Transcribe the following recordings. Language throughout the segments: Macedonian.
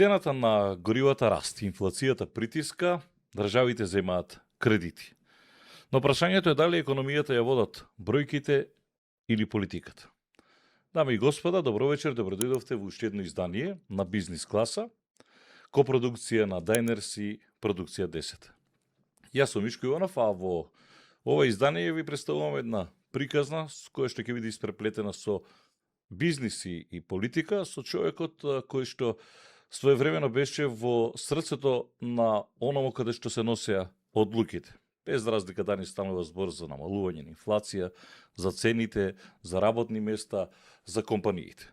Цената на горивата расте, инфлацијата притиска, државите земаат кредити. Но прашањето е дали економијата ја водат бројките или политиката. Дами и господа, добро вечер, добродојдовте во уште едно издание на Бизнис класа, копродукција на Diners и продукција 10. Јас сум Мишко Иванов, а во ова издание ви представувам една приказна која што ќе биде испреплетена со бизнис и политика, со човекот кој што своевремено беше во срцето на ономо каде што се носеа одлуките. Без разлика дали станува збор за намалување на инфлација, за цените, за работни места, за компаниите.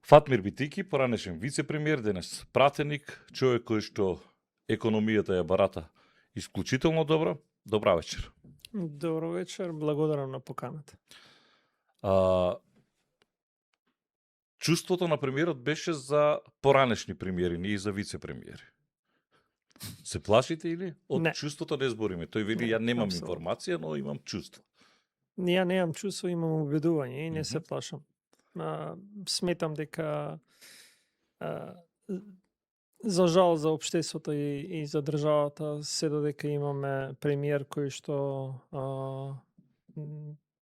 Фатмир Битики, поранешен вице-премиер, денес пратеник, човек кој што економијата ја барата исклучително добро. Добра вечер. Добро вечер, благодарам на поканата. Чувството на премиерот беше за поранешни премиери, не и за вице-премиери. Се плашите или? Од Не. чувството не збориме. Тој вели, ја немам апсолутно. информација, но имам чувство. Ја немам чувство, имам убедување и не се плашам. Сметам дека за жал за општеството и за државата се додека имаме премиер кој што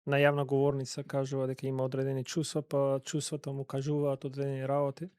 на јавна говорница кажува дека има одредени чувства, па чувствата му кажуваат одредени работи.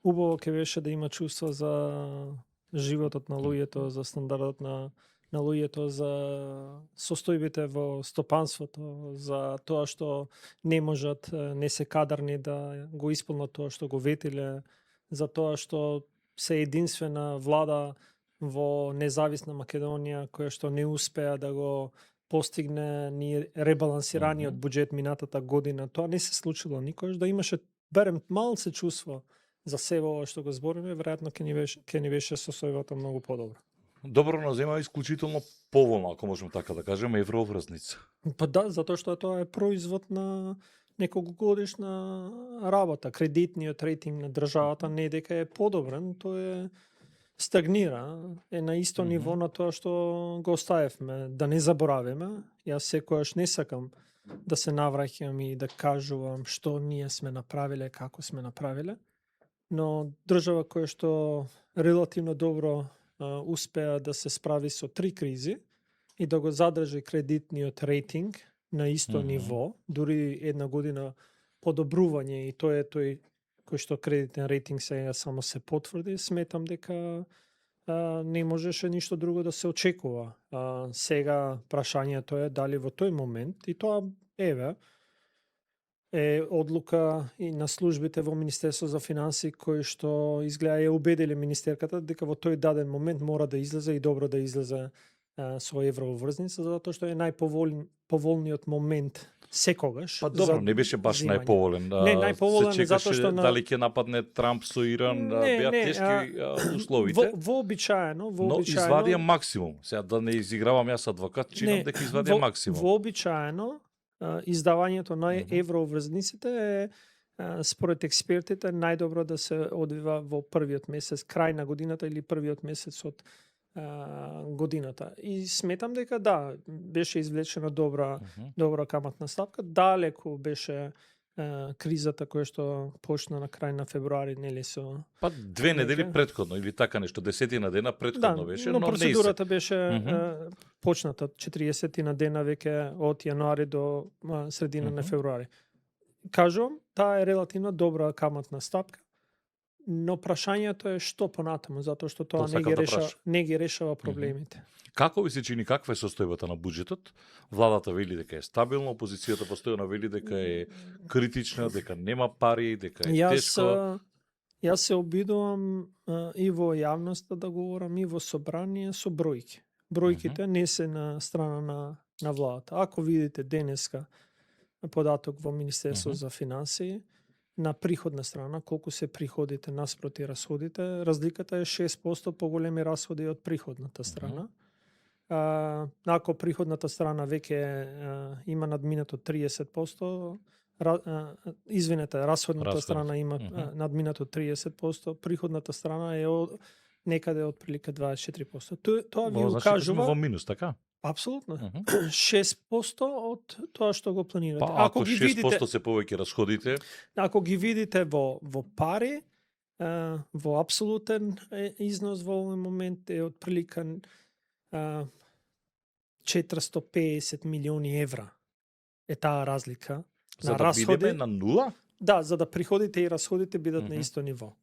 Убаво ќе беше да има чувства за животот на луѓето, за стандардот на луѓето, за состојбите во стопанството, за тоа што не можат, не се кадарни да го исполнат тоа што го ветиле, за тоа што се единствена влада во независна Македонија која што не успеа да го постигне ни ребалансираниот буџет минатата година. Тоа не се случило никош, да имаше барем малце чувство за себе ова што го збориме, веројатно ќе ни беше состојбата многу подобра. Добро, но зема исклучително поволно, ако можеме така да кажеме, еврообврзница. Па да, затоа што тоа е производ на неколкогодишна работа. Кредитниот рейтинг на државата не дека е подобрен, тој е стагнира, е на исто ниво на тоа што го оставевме. Да не заборавиме, јас секојаш не сакам да се навраќам и да кажувам што ние сме направиле, како сме направиле, но држава која што релативно добро успеа да се справи со 3 кризи и да го задржи кредитниот рейтинг на исто ниво, дури една година подобрување, и тој е тој кој што кредитен рейтинг сега само се потврди, сметам дека не можеше ништо друго да се очекува. Сега прашањето е дали во тој момент, и тоа е одлука и на службите во Министерство за финансии кои што изгледа ја убедиле министерката дека во тој даден момент мора да излезе и добро да излезе со еврообврзница, затоа што е најповолниот момент секогаш. Па добро, не беше баш взимање. најповолен. Не, најповолен се затоа што дали ќе нападне Трамп со Иран, беа тешки условите. Вообичаено, Но извадија максимум. Сега да не изигравам јас адвокат, чинам дека извадија максимум. Вообичаено издавањето на еврообврзниците е според експертите најдобро да се одвива во првиот месец, крај на годината или првиот месец од годината. И сметам дека да, беше извлечена добра каматна ставка. Далеку беше кризата која што почна на крај на февруари, нели со... Па 2 недели предходно, или така нешто, 10 дена предходно беше, но процедурата беше почната 40 дена веќе од јануари до средина на февруари. Кажувам, таа е релативно добра каматна стапка, но прашањето е што понатаму, затоа што тоа не ги решава проблемите. Како ви се чини, каква е состојбата на буџетот? Владата вели дека е стабилна, опозицијата постојано вели дека е критична, дека нема пари, дека е тешко. Јас се обидувам и во јавноста да говорам, и во собрание со бројки. Бројките не се на страна на владата. Ако видите денеска податок во Министерство за финансии, на приходна страна, колку се приходите наспроти расходите, разликата е 6% поголеми расходи од приходната страна. Ако приходната страна веќе има надминато 30%, расходната страна има надминато 30%, приходната страна е некаде од прилика 24%. Тоа ви укажува во минус, така? Апсолутно. 6% од тоа што го планирате. Па, ако ги 6% видите, се повеќе расходите, ако ги видите во пари, во апсолутен износ во овој момент е отприлика 450 милиони евра е таа разлика За на да расходи. бидеме на нула? Да, за да приходите и расходите бидат на Мгм. исто ниво.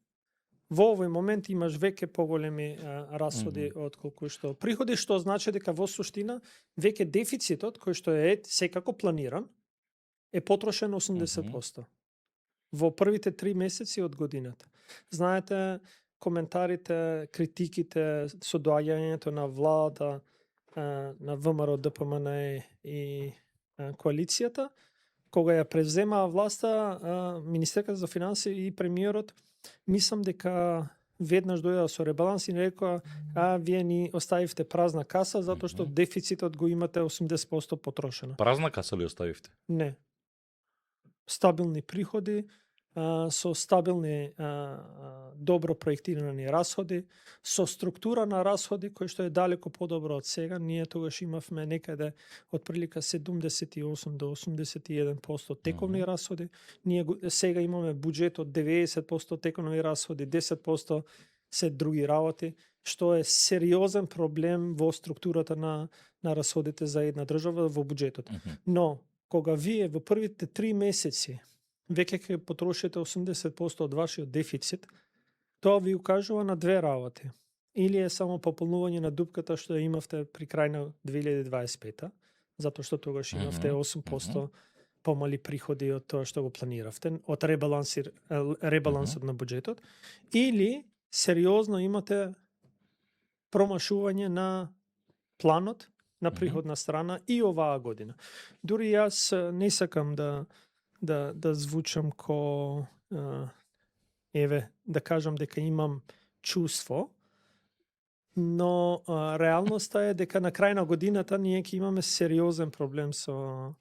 Во овој момент имаш веќе поголеми расходи отколку што приходи, што значи дека во суштина веќе дефицитот кој што е секако планиран е потрошен 80%. Во првите 3 месеци од годината. Знаете, коментарите, критиките со доаѓањето на влада, на ВМРО, ДПМН и коалицијата, кога ја превземаа власта, министерката за финансии и премиерот, мислам дека веднаш дојдоа со ребаланс и ни рекоа, вие ни оставивте празна каса затоа што дефицитот го имате 80% потрошено. Празна каса ли оставивте? Не. Стабилни приходи, со стабилни добро проектирани расходи, со структура на расходи кој што е далеко подобро од сега. Ние тогаш имавме некаде од прилика 78 до 81% тековни расходи. Ние сега имаме буџет од 90% тековни расходи, 10% се други работи, што е сериозен проблем во структурата на расходите за една држава во буџетот. Но кога вие во првите 3 месеци веќе ќе потрошите 80% од вашиот дефицит, тоа ви укажува на две работи. Или е само пополнување на дупката што ја имавте при крај на 2025, затоа што тогаш имавте 8% помали приходи од тоа што го планиравте, од ребалансот на буџетот, или сериозно имате промашување на планот на приходна страна и оваа година. Дури јас не сакам да звучам ко да кажам дека имам чувство, но реалноста е дека на крај на годината ние ќе имаме сериозен проблем со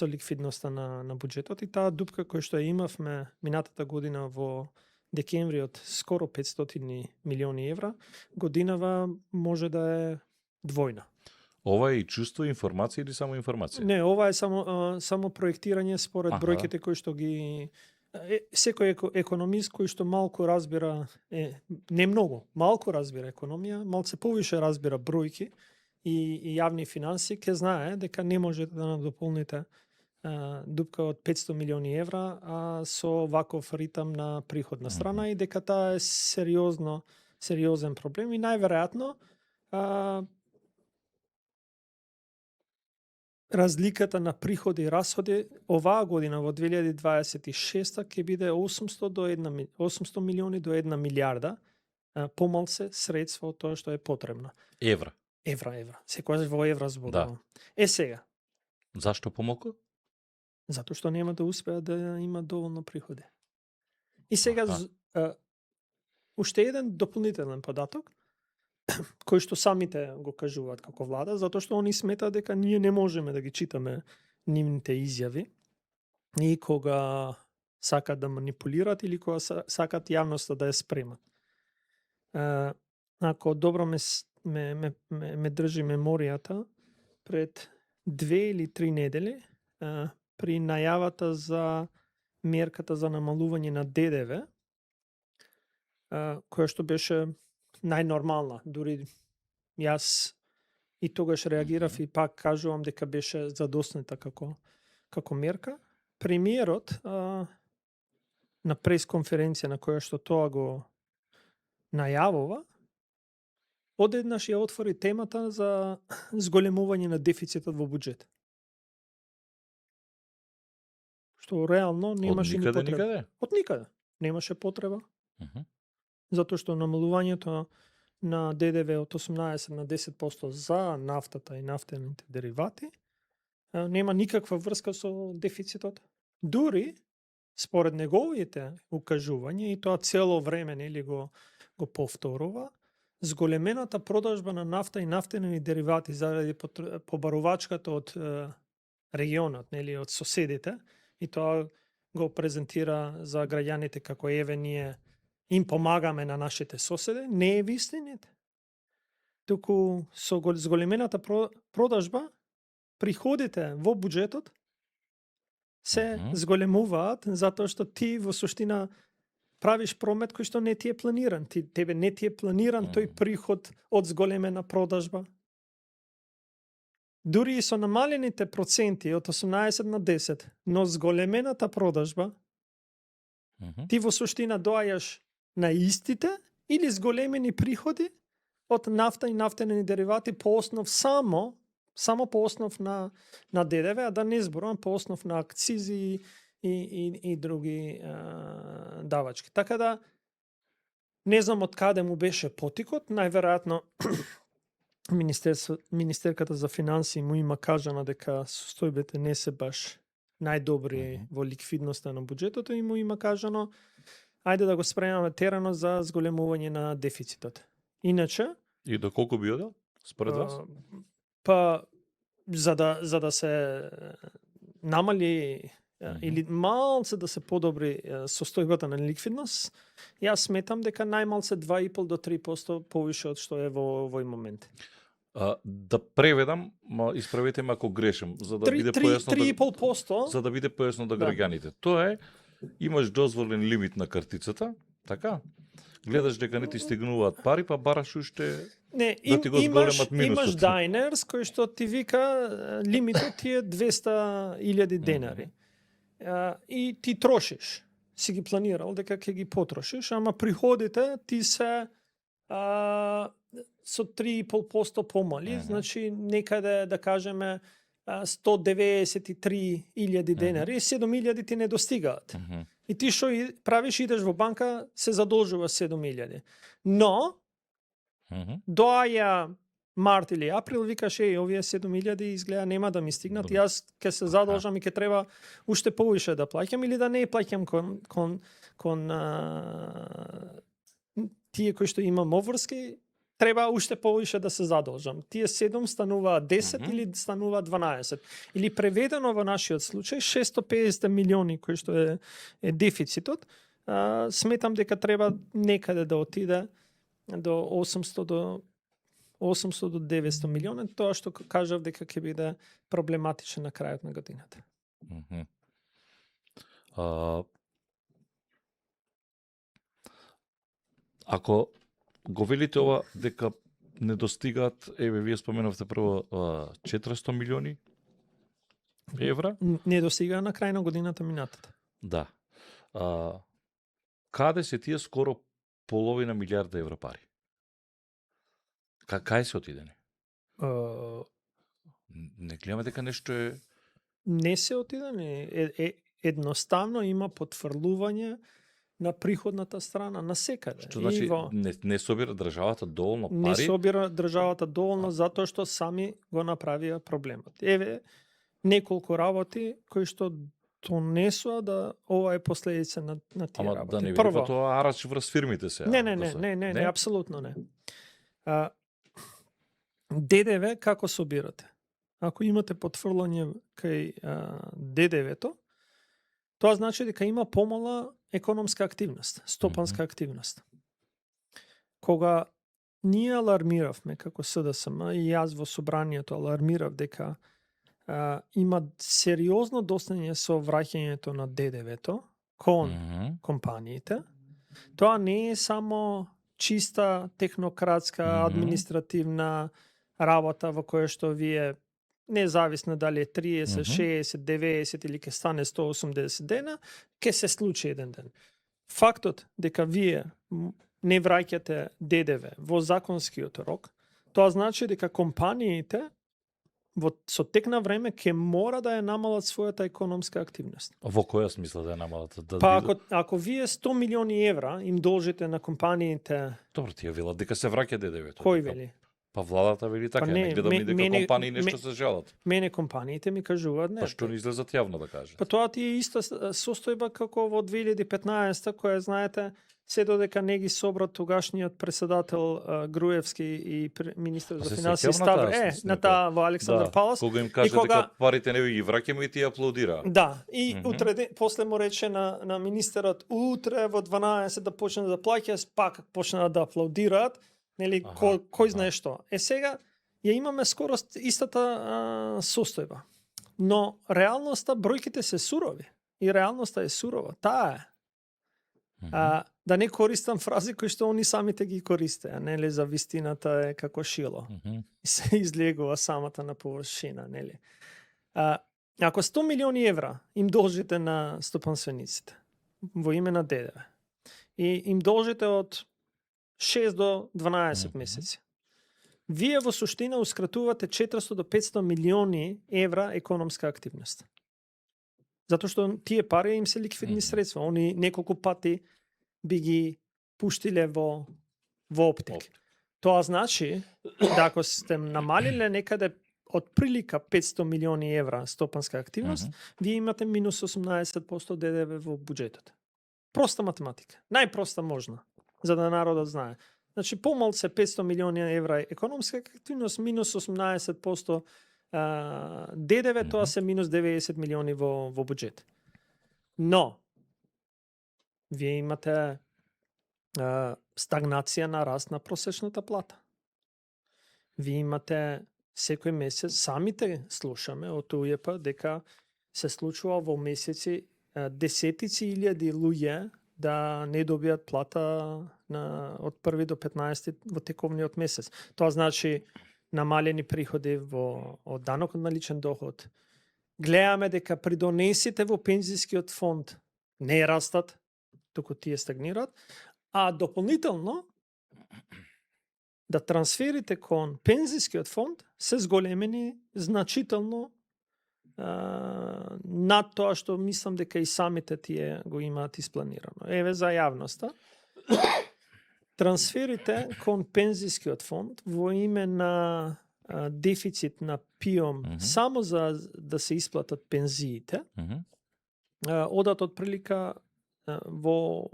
ликвидноста на буџетот и таа дупка која што ја имавме минатата година во декември од скоро 500 милиони евра, годинава може да е двојна. Ова е и чувство, информација или само информација? Не, ова е само проектирање според бројките кои што ги секој економист кој што малку разбира, не многу, малку разбира економија, малце повише разбира бројки и јавни финанси, ќе знае дека не можете да надополните дупка од 500 милиони евра со ваков ритам на приходна страна и дека таа е сериозен проблем и најверојатно разликата на приходи и расходи оваа година во 2026 ќе биде 800 милиони до 1 милијарда помалце средства од тоа што е потребно. Евра. Секогаш во евра зборувам. Сега. Зашто помалку? Затоа што нема да успеат да има доволно приходи. И сега уште еден дополнителен податок кој што самите го кажуваат како влада, затоа што они сметаат дека ние не можеме да ги читаме нивните изјави и кога сакат да манипулираат или кога сакат јавноста да ја спремат. Ако добро ме држи меморијата, пред 2 или 3 недели при најавата за мерката за намалување на ДДВ, која што беше најнормална, дури јас и тогаш реагирав и пак кажувам дека беше задоснета како мерка. Премиерот на пресконференција на која што тоа го најавува, одеднаш ја отвори темата за зголемување на дефицитот во буџет. Што реално немаше ни потреба. Од никаде. Немаше потреба. Затоа што намалувањето на ДДВ од 18 на 10% за нафтата и нафтените деривати нема никаква врска со дефицитот. Дури според неговите укажувања и тоа цело време нели го повторува, зголемената продажба на нафта и нафтени деривати заради побарувачката од регионот, нели од соседите, и тоа го презентира за граѓаните како еве ние им помагаме на нашите соседи, не е вистината. Туку со зголемената продажба приходите во буџетот се зголемуваат затоа што ти во суштина правиш промет кој што не ти е планиран. Тебе не ти е планиран тој приход од зголемена продажба. Дури и со намалените проценти од 18 на 10, но зголемената продажба, ти во суштина доаѓаш на истите или зголемени приходи од нафта и нафтени деривати по основ само по основ на ДДВ, а да не зборувам по основ на акцизи и други давачки. Така да не знам од каде му беше потикот, најверојатно Министерката за финансии му има кажано дека состојбите не се баш најдобри во ликвидноста на буџетот и му има кажано ајде да го спремаме терено за зголемување на дефицитот. Иначе И до колку би одел според вас? Па за да се намали или малце да се подобри состојбата на ликвидност, јас сметам дека најмалце 2,5 до 3% повише од што е во овој момент. Да преведам, исправете ме ако грешам, за да биде појасно 3,5%. За да биде појасно да граѓаните. Тоа е, имаш дозволен лимит на картицата, така? Гледаш дека не ти стигнуваат пари, па бараш уште Не, да ти го зголемат минусот. имаш дайнерс кој што ти вика лимитот ти е 200,000 денари. И ти трошиш. Си ги планирал дека ќе ги потрошиш, ама приходите ти се со 3,5% помали, значи некаде да кажеме 193,000 денари, 7,000 ти не достигаат. И ти што правиш, идеш во банка, се задолжува 7,000. Но доаја март или април, викаш овие 7,000 изгледа нема да ми стигнат, и јас ќе се задолжам и ќе треба уште повише да плаќам или да не плаќам кон тие кои што имам обврски, треба уште повише да се задолжам. Тие 7 стануваат 10 или стануваат 12. Или преведено во нашиот случај 650 милиони кои што е дефицитот, сметам дека треба некаде да отиде до 800 до 900 милиони, тоа што кажав дека ќе биде проблематично на крајот на годината. Ако го велите ова дека не достигаат, вие споменавте прво 400 милиони евра? Не достигаа на крај на годината минатата. Да. Каде се тие скоро половина милиарда евра пари? Кај се отидени? Не гледаме дека нешто е... Не се отидени. Едноставно има потврлување на приходната страна на секаде. Што значи не собира државата доволно пари? Не собира државата доволно затоа што сами го направија проблемот. Неколку работи кои што донесува да ова е последица на тие работи. Ама да не види тоа арач врз фирмите се. Не, апсолутно не. ДДВ како собирате? Ако имате потврлање кај ДДВ-то, тоа значи дека има помала економска активност, стопанска активност. Кога ние алармиравме како СДСМ и јас во собранието алармирав дека има сериозно достање со враќањето на ДДВ-то кон компаниите, тоа не е само чиста технократска административна работа во која што вие независно дали е 30, 60, 90 или ќе стане 180 дена, ќе се случи еден ден. Фактот дека вие не враќате ДДВ во законскиот рок, тоа значи дека компаниите со тек на време ќе мора да ја намалат својата економска активност. Во која смисла да ја намалат? Ако вие 100 милиони евра им должите на компаниите... Добро, тие велат дека се враќа ДДВ-то. Кој вели? Па владата вели така, не гледам и дека компании нешто се жалат. Мене компаниите ми кажуваат не. Па што не излезат јавно да кажат? Па тоа ти е иста состојба како во 2015 која знаете се додека не ги собра тогашниот председател Груевски и министер за финансии Ставро на таа во Александар Палас. Кога им каже дека парите не ги враќаме и тие аплаудира. Да, и утре после му рече на министерот утре во 12 да почне да плаќа, пак почна да аплаудираат. Нели, кој знае што. Сега ја имаме скоро истата состојба. Но реалноста, бројките се сурови. И реалноста е сурова. Таа е. Да не користам фрази кои што они самите ги користе, а нели за вистината е како шило. И се излегува самата на површина, нели? Ако 100 милиони евра им должите на стопанствениците во име на ДДВ и им должите од 6 до 12 месеци, вие во суштина ускратувате 400 до 500 милиони евра економска активност. Затоа што тие пари им се ликвидни средства. Они неколку пати би ги пуштиле во оптик. Тоа значи да ако сте намалиле некаде од прилика 500 милиони евра стопанска активност, вие имате минус 18% ДДВ во буџетот. Проста математика. Најпроста можна, за да народот знае. Значи, помалце 500 милиони евра економска активност, минус 18% ДДВ, тоа се минус 90 милиони во буџет. Но, вие имате стагнација на раст на просечната плата. Вие имате секој месец, самите слушаме од УЈП дека се случува во месеци десетици илјади луѓе да не добијат плата од 1 до 15 во тековниот месец. Тоа значи намалени приходи од данокот на личен доход. Гледаме дека придонесите во пензискиот фонд не растат, туку тие стагнираат, а дополнително да трансферите кон пензискиот фонд се зголемени значително над тоа што мислам дека и самите тие го имаат испланирано. Еве за јавноста. Трансферите кон пензискиот фонд во име на дефицит на ПИОМ само за да се исплатат пензиите, одат од прилика во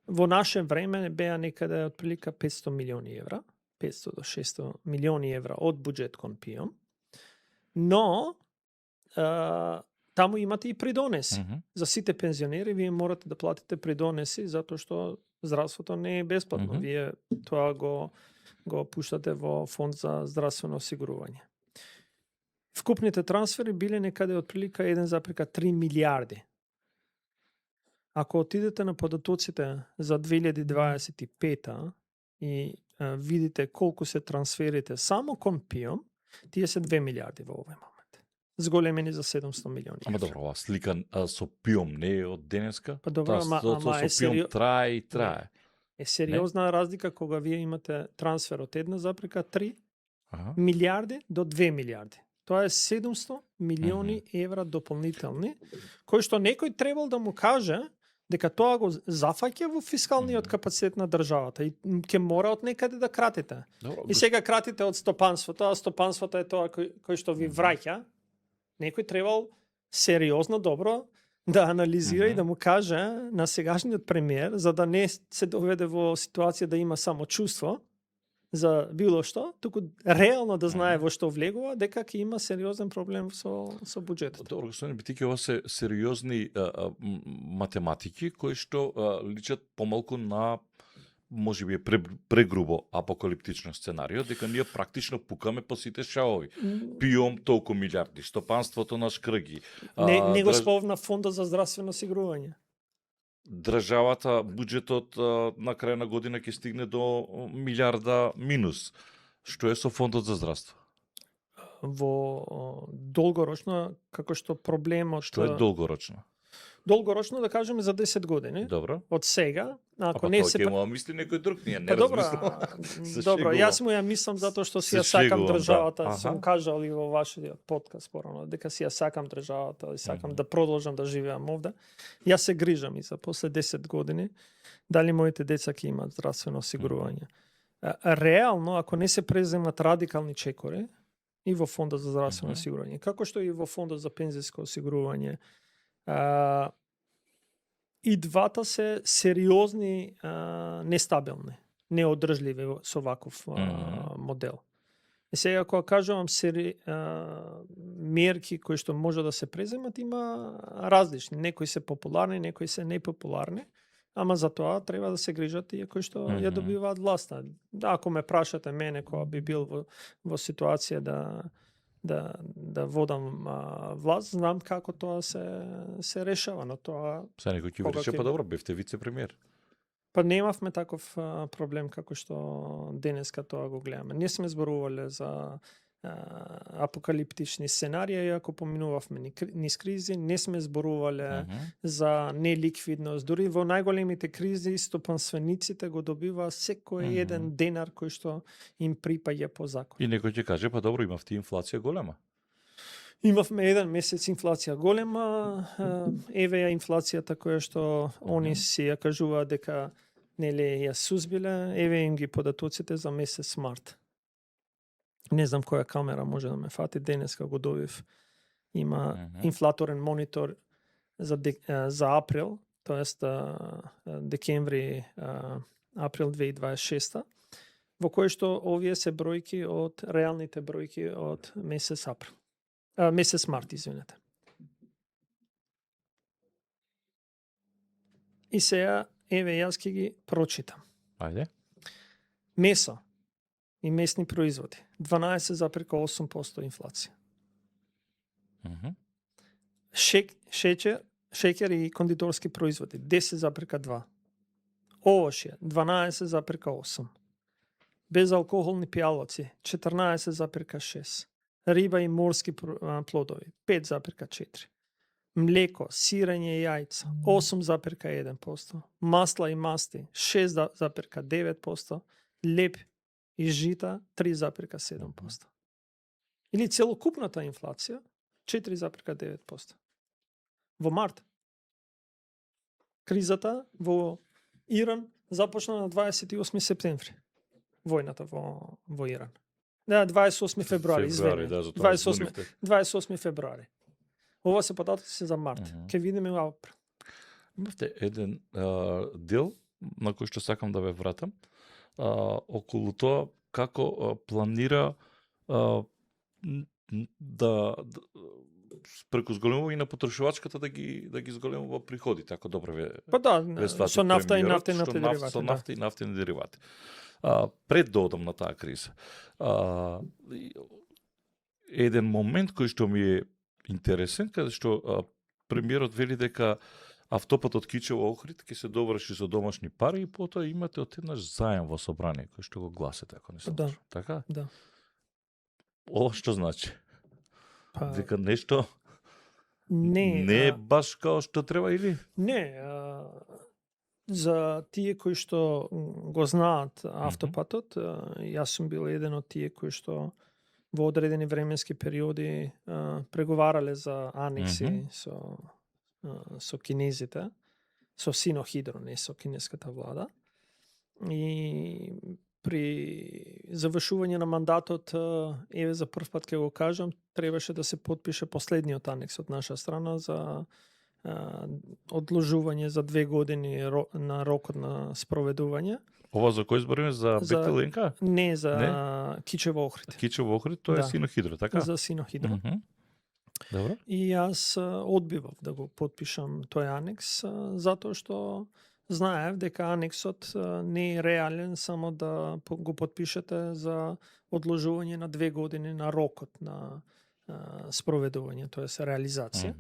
наше време беа некаде од прилика 500 милиони евра, 500 до 600 милиони евра од буџет кон ПИОМ, но таму имате и придонеси. За сите пензионери вие морате да платите придонеси затоа што здравството не е бесплатно. Вие тоа го пуштате во фонд за здравствено осигурување. Вкупните трансфери биле некаде од прилика 1,3 милијарди. Ако отидете на податоците за 2025 и видите колку се трансферите само кон ПИОМ, тие се 2 милијарди во овој момент. Зголемени за 700 милиони. Ама добро, ова слика со ПИОМ не е од денеска? Па добро, ама со ПИОМ трае и трае. Е сериозна разлика кога вие имате трансфер од 1,3 милијарди до 2 милијарди. Тоа е 700 милиони евра дополнителни, кои што некој требал да му каже дека тоа го зафаќа во фискалниот капацитет на државата и ќе мора од некаде да кратите. Добро, и сега кратите од стопанството, а стопанството е тоа кој што ви враќа. Некој требал сериозно добро да анализира и да му каже на сегашниот премиер, за да не се доведе во ситуација да има само чувство за било што, туку реално да знае во што влегува, дека ќе има сериозен проблем со буџетот. Добро, господин Битики, ова се сериозни математики кои што личат помалку на можеби е прегрубо апокалиптично сценарио, дека ние практично пукаме по сите шавови. ПИОМ толку милиарди, стопанството на шкрги. Не го спомна фондот за здравствено осигурување. Државата, буџетот на крај на година ќе стигне до милиарда минус. Што е со фондот за здравство? Во долгорочно, како што проблемот... Што е долгорочно? Долгорочно, да кажеме, за 10 години. Добро. Од сега. Ако не се... Ќе му мисли некој друг, ние не добро, добро, јас му ја мислам затоа што си ја сакам државата. Сум кажал и во вашиот подкаст порано, дека си ја сакам државата и сакам да продолжам да живеам овде. Јас се грижам и за после 10 години дали моите деца ќе имаат здравствено осигурување. Реално, ако не се преземат радикални чекори и во фондот за здравствено осигурување, како што и во фондот за пензиско осигурување, и двата се сериозни нестабилни, неодржливи со ваков модел. И сега кога кажувам мерки кои што може да се преземат, има различни. Некои се популарни, некои се непопуларни, ама за тоа треба да се грижат и кои што ја добиваат власта. Ако ме прашате мене кога би бил во ситуација да водам власт, знам како тоа се решава, но тоа... Са некој ќе ви рече, па добро, бевте вице-премиер. Па немавме таков проблем како што денеска тоа го гледаме. Не сме зборувале за апокалиптични сценарии, ако поминувавме низ кризи, не сме зборувале за неликвидност. Дури во најголемите кризи стопанствениците го добива секој еден денар кој што им припаѓа по закон. И некој ќе каже, па добро, имавте инфлација голема. Имавме еден месец инфлација голема, еве ја инфлацијата која што они си ја кажуваат дека нели ја сузбиле, еве им ги податоците за месец март. Не знам која камера може да ме фати, денеска го добив. Има инфлаторен монитор за април, тоест декември, април 2026, во кој што овие се бројки од реалните бројки од месец април. Месец март, извинете. И сега, еве, јас ќе ги прочитам. Ајде. Месо и месни производи, 12,8% инфлација. Шеќер и кондиторски производи, 10,2%. Овошје, 12,8%. Безалкохолни пијалоци, 14,6%. Риба и морски плодови, 5,4%. Млеко, сирење и јајца, 8,1%. Масла и масти, 6,9%. Леп и жита, 3,7%. Или целокупната инфлација, 4,9%. Во март. Кризата во Иран започна на 28 септември. Војната во Иран. Да, 28 февруари, извини. Да, 28 февруари. Ова се податоци за март. Ќе видиме април. Имавте еден дел на кој што сакам да ве вратам, околу тоа како планира да преку зголемување на потрошувачката да ги зголемува приходите, ако добро ве. Па да, со нафта и нафтени деривати. Со нафта и нафтени деривати. Пред да одам на таа криза. Еден момент кој што ми е интересен, каде што премиерот вели дека автопат од Кичево Охрид ќе се доврши со домашни пари и потоа имате одеднаш заем во собрание кој што го гласите, ако не се лажам. Така? Да. Ова што значи? Дека нешто не е баш као што треба или? Не, за тие кои што го знаат автопатот, јас сум бил еден од тие кои што во одредени временски периоди преговарале за анекси со кинезите, со Синохидро, не со кинеската влада. И при завршување на мандатот, еве за прв пат ќе го кажам, требаше да се подпише последниот анекс од наша страна за одложување за 2 години на рокот на спроведување. Ова за кој збориме? За БТЛНК? Не, за Кичево Охрид. Кичево Охрид, тоа е Синохидро, така? За Синохидро. Добро. И јас одбивав да го подпишам тој анекс, затоа што знаев дека анексот не е реален само да го подпишете за одложување на 2 години на рокот на спроведување, тоест реализација.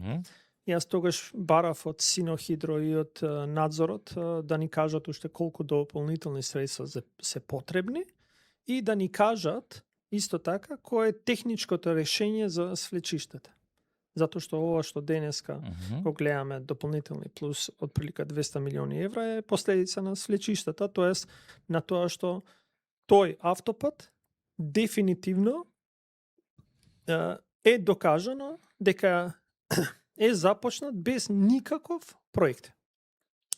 Јас тогаш барав од Синохидро и од надзорот да ни кажат уште колку дополнителни средства се потребни и да ни кажат исто така кој е техничкото решение за свлечиштата. Затоа што ова што денеска го гледаме дополнителни плюс од прилика 200 милиони евра е последица на свлечиштата, тоест на тоа што тој автопат дефинитивно е докажано дека е започнат без никаков проект.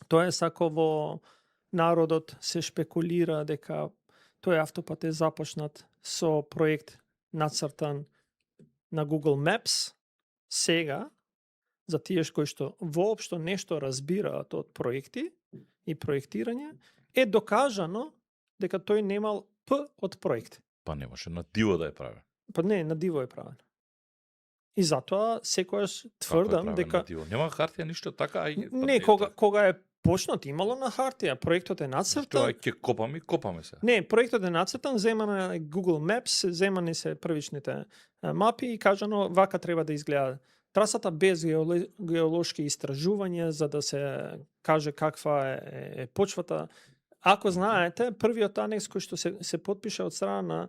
Тоест, ако во народот се шпекулира дека тој автопат е започнат со проект нацртан на Google Maps, сега, за тие кои што воопшто нешто разбираат од проекти и проектирање, е докажано дека тој немал П од проект. Па немаше на диво да е правен. Па не, на диво е правен. И затоа секогаш тврдам дека нема хартија ништо така, не, кога е почнат имало на хартија, проектот е нацртан. Што ќе копаме се. Не, проектот е нацртан, земано на Google Maps, земани се првичните мапи и кажано вака треба да изгледа трасата без геолошки истражувања за да се каже каква е почвата. Ако знаете, првиот анекс кој што се потпиша од страна на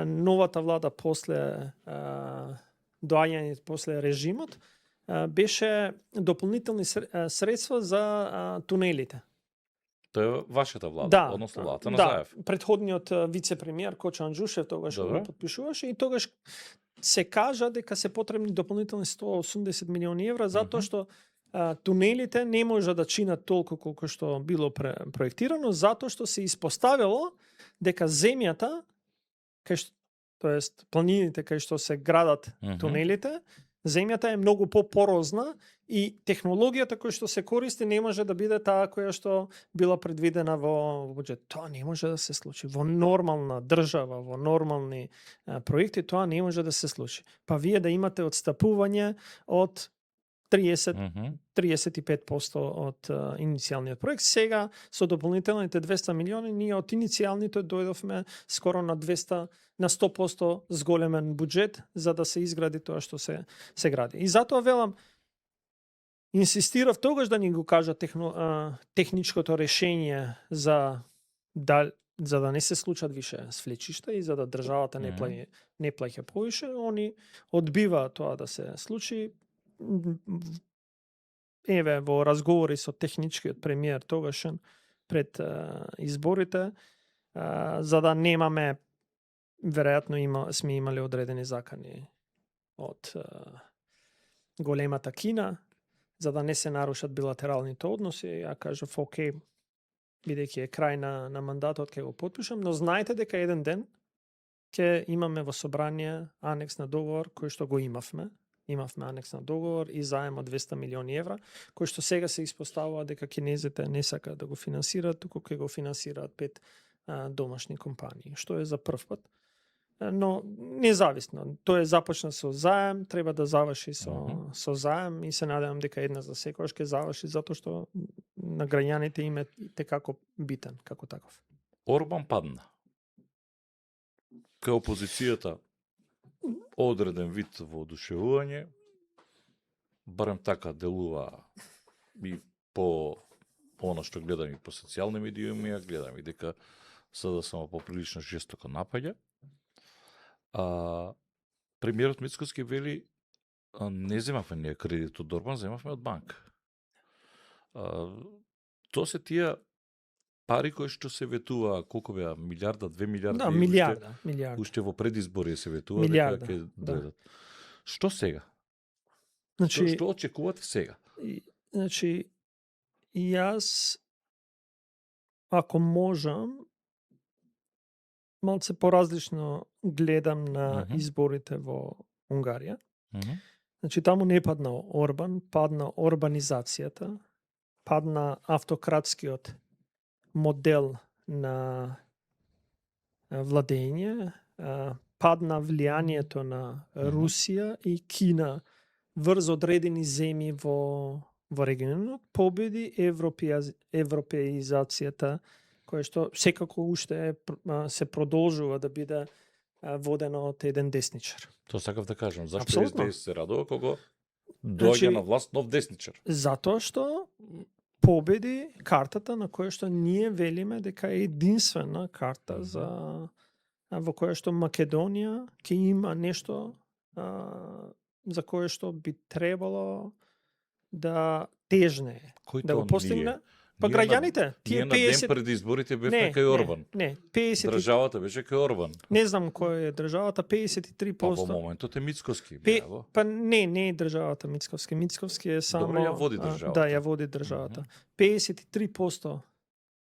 новата влада после доаѓање после режимот, беше дополнителни средства за тунелите. Тоа е вашата влада, Да, односно владата на да, Заев. претходниот вице-премиер Кочо Анџушев тогаш Добро. го потпишуваше и тогаш се кажа дека се потребни дополнителни 180 милиони евра затоа што тунелите не може да чинат толку колку што било проектирано, затоа што се испоставило дека земјата, тоест планините кај што се градат тунелите, земјата е многу попорозна и технологијата која што се користи не може да биде таа која што била предвидена во буџет. Тоа не може да се случи. Во нормална држава, во нормални проекти, тоа не може да се случи. Па вие да имате отстапување од 35% од иницијалниот проект. Сега, со дополнителните 200 милиони, ние од иницијалните дојдовме скоро на 100% зголемен буџет за да се изгради тоа што се гради. И затоа велам, инсистирав тогаш да ни го кажа техничкото решение за да не се случат више свлечишта и за да државата не плаќа повише, они одбиваат тоа да се случи. Еве, во разговори со техничкиот премиер тогашен пред изборите, за да немаме, веројатно сме имали одредени закани од големата Кина, за да не се нарушат билатералните односи. Ја кажав, окей, бидејќи е крај на мандатот, ќе го потпишам, но знаете дека еден ден ќе имаме во собрание анекс на договор кој што го имавме. Имавме анекс на договор и заем од 200 милиони евра, кој што сега се испоставува дека кинезите не сакаат да го финансираат, туку ќе го финансираат 5 домашни компании, што е за прв пат. Но независно, тој започна со заем, треба да заврши со заем и се надевам дека една за секогаш ќе заврши затоа што на граѓаните им е текако битен како таков. Орбан падна. Кај опозицијата одреден вид воодушевување, барем така делува и по она што гледам и по социјални медиуми, гледам и дека СДСМ поприлично жестоко напаѓа. Премиерот Мицкоски вели, не земавме ние кредит од Орбан, земавме од банка. Тоа се тие пари кои што се ветува, колку беа, милиарда, 2 милиарди? Да, милиарда. Уште во предизбори се ветува милиарда, дека ќе дојдат. Што сега? Значи, што очекувате сега? Значи, јас, ако можам, малце поразлично гледам на изборите во Унгарија. Значи, таму не падна Орбан, падна орбанизацијата, падна автократскиот модел на владење, падна влијанието на Русија и Кина врз одредени земји во регионот, победи европеизацијата, која што секако уште се продолжува да биде водено од еден десничар. Тоа сакав да кажам, зашто Апсолутно. СДС се радува кога доаѓа на власт нов десничар? Затоа што победи картата на која што ние велиме дека е единствена карта во која што Македонија ќе има нешто за кое што би требало да тежне. Кој да го тоа постигне. ние? Па Ние граѓаните, Ние на ден пред изборите бевме кај Орбан. Не, 50. Државата беше кај Орбан. Не знам кој е државата, 53%. Па во моментот е Мицкоски. Па не е државата Мицкоски. Мицкоски е само... Добро, ја води државата. Да, ја води државата. 53%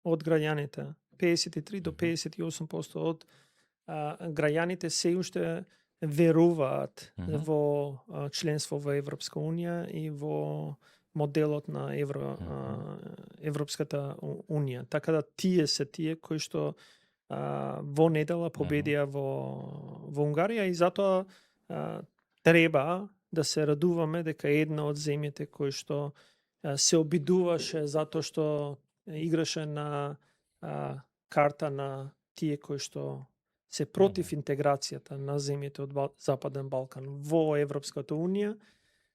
од граѓаните, 53 до 58% од граѓаните се уште веруваат во членство во Европска Унија и во моделот на Европската Унија. Така да тие се тие кои што во недела победија во Унгарија и затоа треба да се радуваме дека една од земјите кои што се обидуваше затоа што играше на карта на тие кои што се против интеграцијата на земјите од Западен Балкан во Европската Унија,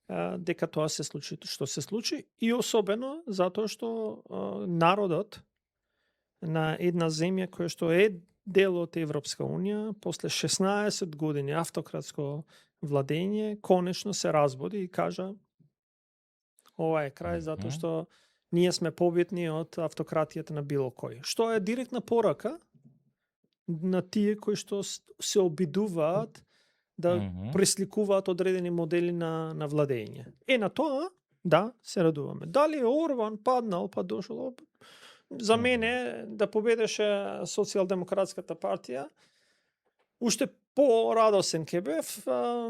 дека тоа се случи што се случи и особено затоа што народот на една земја која што е дел од Европска унија после 16 години автократско владење конечно се разбуди и кажа ова е крај затоа што ние сме победни од автократијата на било кој. Што е директна порака на тие кои што се обидуваат да пресликуваат одредени модели на владење. На тоа, да, се радуваме. Дали Орбан паднал, па дошол, за мене да победеше Социјалдемократската партија, уште порадосен ќе бев,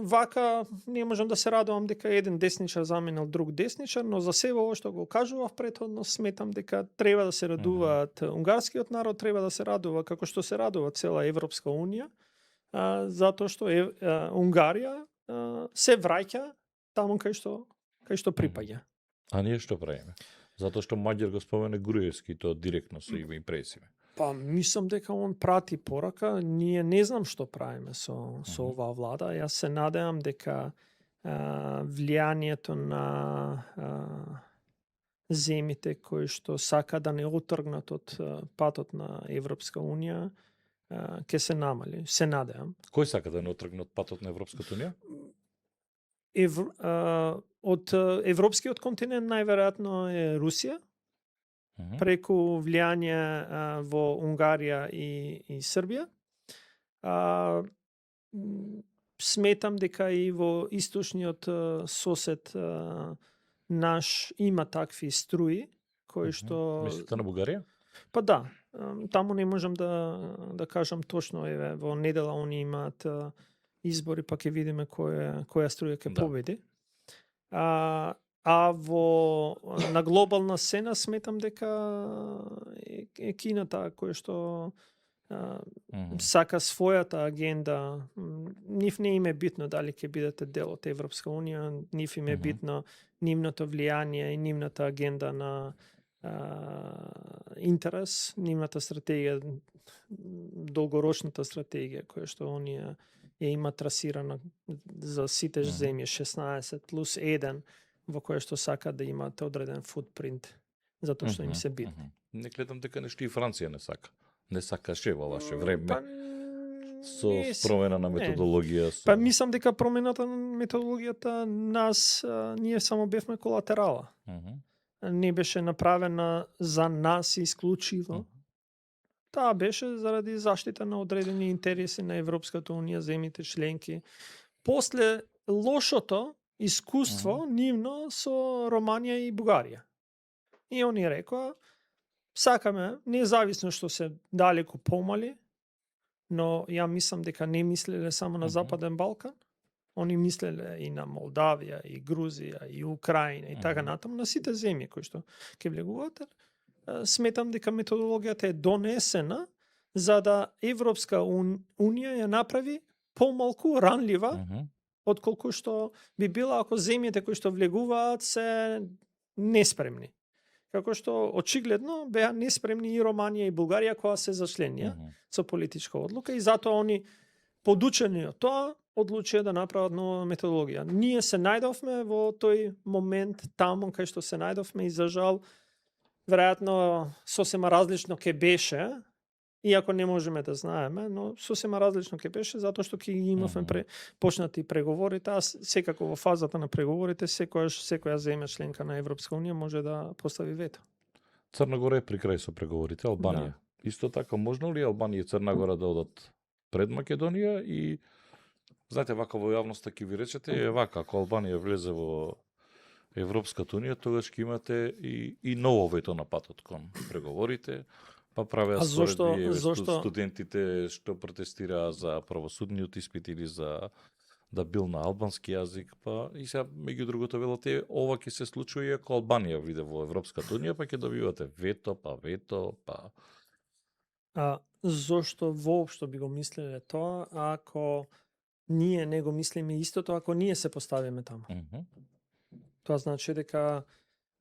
вака не можам да се радувам дека еден десничар заменил друг десничар, но за себе ова што го кажував претходно, сметам дека треба да се радуваат унгарскиот народ, треба да се радува како што се радува цела Европска унија, затоа што Унгарија се враќа таму кај што припаѓа. А ние што правиме? Затоа што Маѓар го спомене Груевски, тоа директно со име и презиме. Па мислам дека он прати порака, ние не знам што правиме со оваа влада. Јас се надевам дека влијанието на земите кои што сака да не отргнат од патот на Европска унија ќе се намали, се надевам. Кој сака да не отргне од патот на Европската унија? Од европскиот континент најверојатно е Русија, преку влијание во Унгарија и Србија. Сметам дека и во источниот сосед наш има такви струи кои што Мислите на Бугарија? Па да, таму не можам да кажам точно, еве во недела они имаат избори, па ќе видиме која струја ќе победи. А на глобална сцена сметам дека е Кината која што сака својата агенда. Нив не им е битно дали ќе бидете дел од Европска унија, нив им е битно нивното влијание и нивната агенда на интерес, нивната стратегија, долгорочната стратегија која што оние ја има трасирана за сите земји 16 плюс 1 во која што сака да имат одреден футпринт затоа што им се битни. Не гледам дека нешто и Франција не сака. Не сакаше во ваше време. Со промена на методологија. Па мислам дека промената на методологијата ние само бевме колатерала. Не беше направена за нас исклучиво. Таа беше заради заштита на одредени интереси на Европската унија, земите членки. После лошото искуство нивно со Романија и Бугарија. И они рекоа, сакаме, независно што се далеку помали, но ја мислам дека не мислеле само на Западен Балкан, они мислеле и на Молдавија, и Грузија, и Украина, и така натаму, на сите земји кои што ќе влегуваат. Сметам дека методологијата е донесена за да Европска унија ја направи помалку ранлива отколку што би била ако земјите кои што влегуваат се неспремни. Како што очигледно беа неспремни и Романија и Бугарија кога се зачленија со политичка одлука и затоа они подучени од тоа одлучија да направат нова методологија. Ние се најдовме во тој момент таму кај што се најдовме и за жал веројатно сосема различно ќе беше, иако не можеме да знаеме, но сосема различно ќе беше затоа што ќе имавме почнати преговорите, а секако во фазата на преговорите секоја земја членка на Европска унија може да постави вето. Црна Гора е при крај со преговорите, Албанија. Да. Исто така можно ли Албанија и Црна Гора да одат пред Македонија и знаете вака во јавноста ќе ви речете вака ако Албанија влезе во Европската унија, тогаш ќе имате и ново вето на патот кон преговорите. Па правеа споредби студентите што протестираа за правосудниот испит или за да бил на албански јазик, па и сега меѓу другото велате ова ќе се случува и ако Албанија влезе во Европската унија, па ќе добивате вето. Зошто воопшто би го мислеле тоа ако ние не го мислиме истото, ако ние се поставиме таму? Тоа значи дека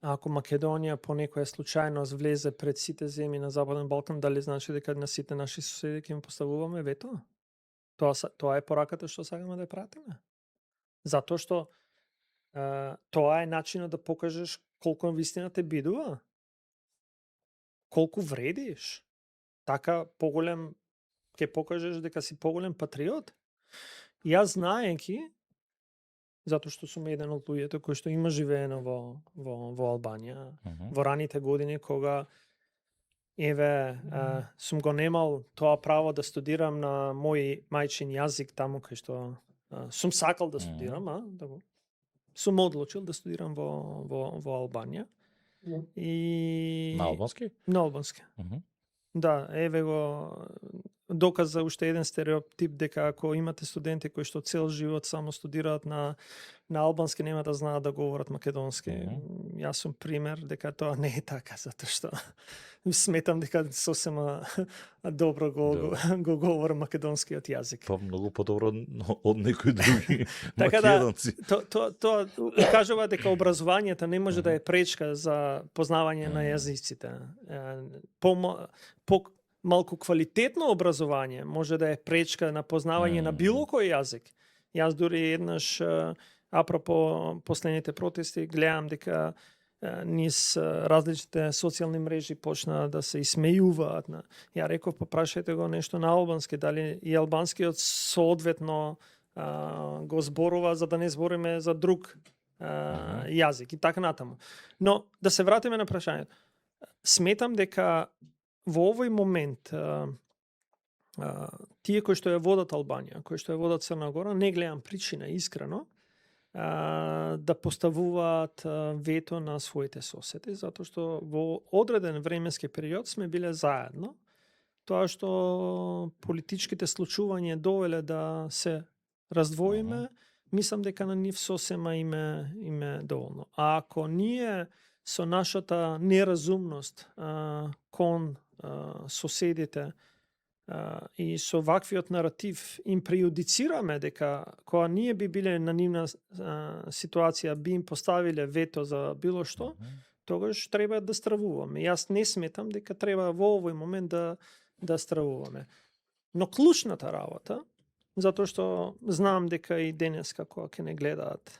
ако Македонија по некоја случајност влезе пред сите земји на Западен Балкан, дали значи дека на сите наши соседи ќе им поставуваме вето? Тоа е пораката што сакаме да ја пратиме. Затоа што Тоа е начинот да покажеш колку вистина те бидува. Колку вредиш. Така поголем ќе покажеш дека си поголем патриот. Јас знаеки, затоа што сум еден од луѓето кои што има живеено во Албанија, во раните години кога сум го немал тоа право да студирам на мој мајчин јазик таму кај што сум сакал да студирам, сум одлучил да студирам во Албанија. И На албански? На албански. Да, еве го доказ за уште еден стереотип дека ако имате студенти кои што цел живот само студираат на албански, нема да знаат да говорат македонски. Јас сум пример дека тоа не е така, затоа што сметам дека сосема добро го говорам македонскиот јазик. Па многу подобро од некои други така да, македонци. тоа кажува дека образованието не може да е пречка за познавање на јазиците. Малку квалитетно образование може да е пречка на познавање на било кој јазик. Јас дури еднаш, апропо последните протести, гледам дека низ различните социјални мрежи почна да се исмејуваат. Ја реков, попрашајте го нешто на албански, дали и албанскиот соодветно го зборува, за да не збориме за друг јазик и така натаму. Но да се вратиме на прашањето. Сметам дека во овој момент тие кои што ја водат Албанија, кои што ја водат Црна Гора, не гледам причина искрено да поставуваат вето на своите соседи, затоа што во одреден временски период сме биле заедно. Тоа што политичките случувања довеле да се раздвоиме, мислам дека на нив сосема име доволно. А ако ние со нашата неразумност кон соседите и со ваквиот наратив им прејудицираме дека кога ние би биле на нивна ситуација би им поставиле вето за било што, тогаш треба да стравуваме. Јас не сметам дека треба во овој момент да стравуваме. Но клучната работа, затоа што знам дека и денеска кога ќе не гледаат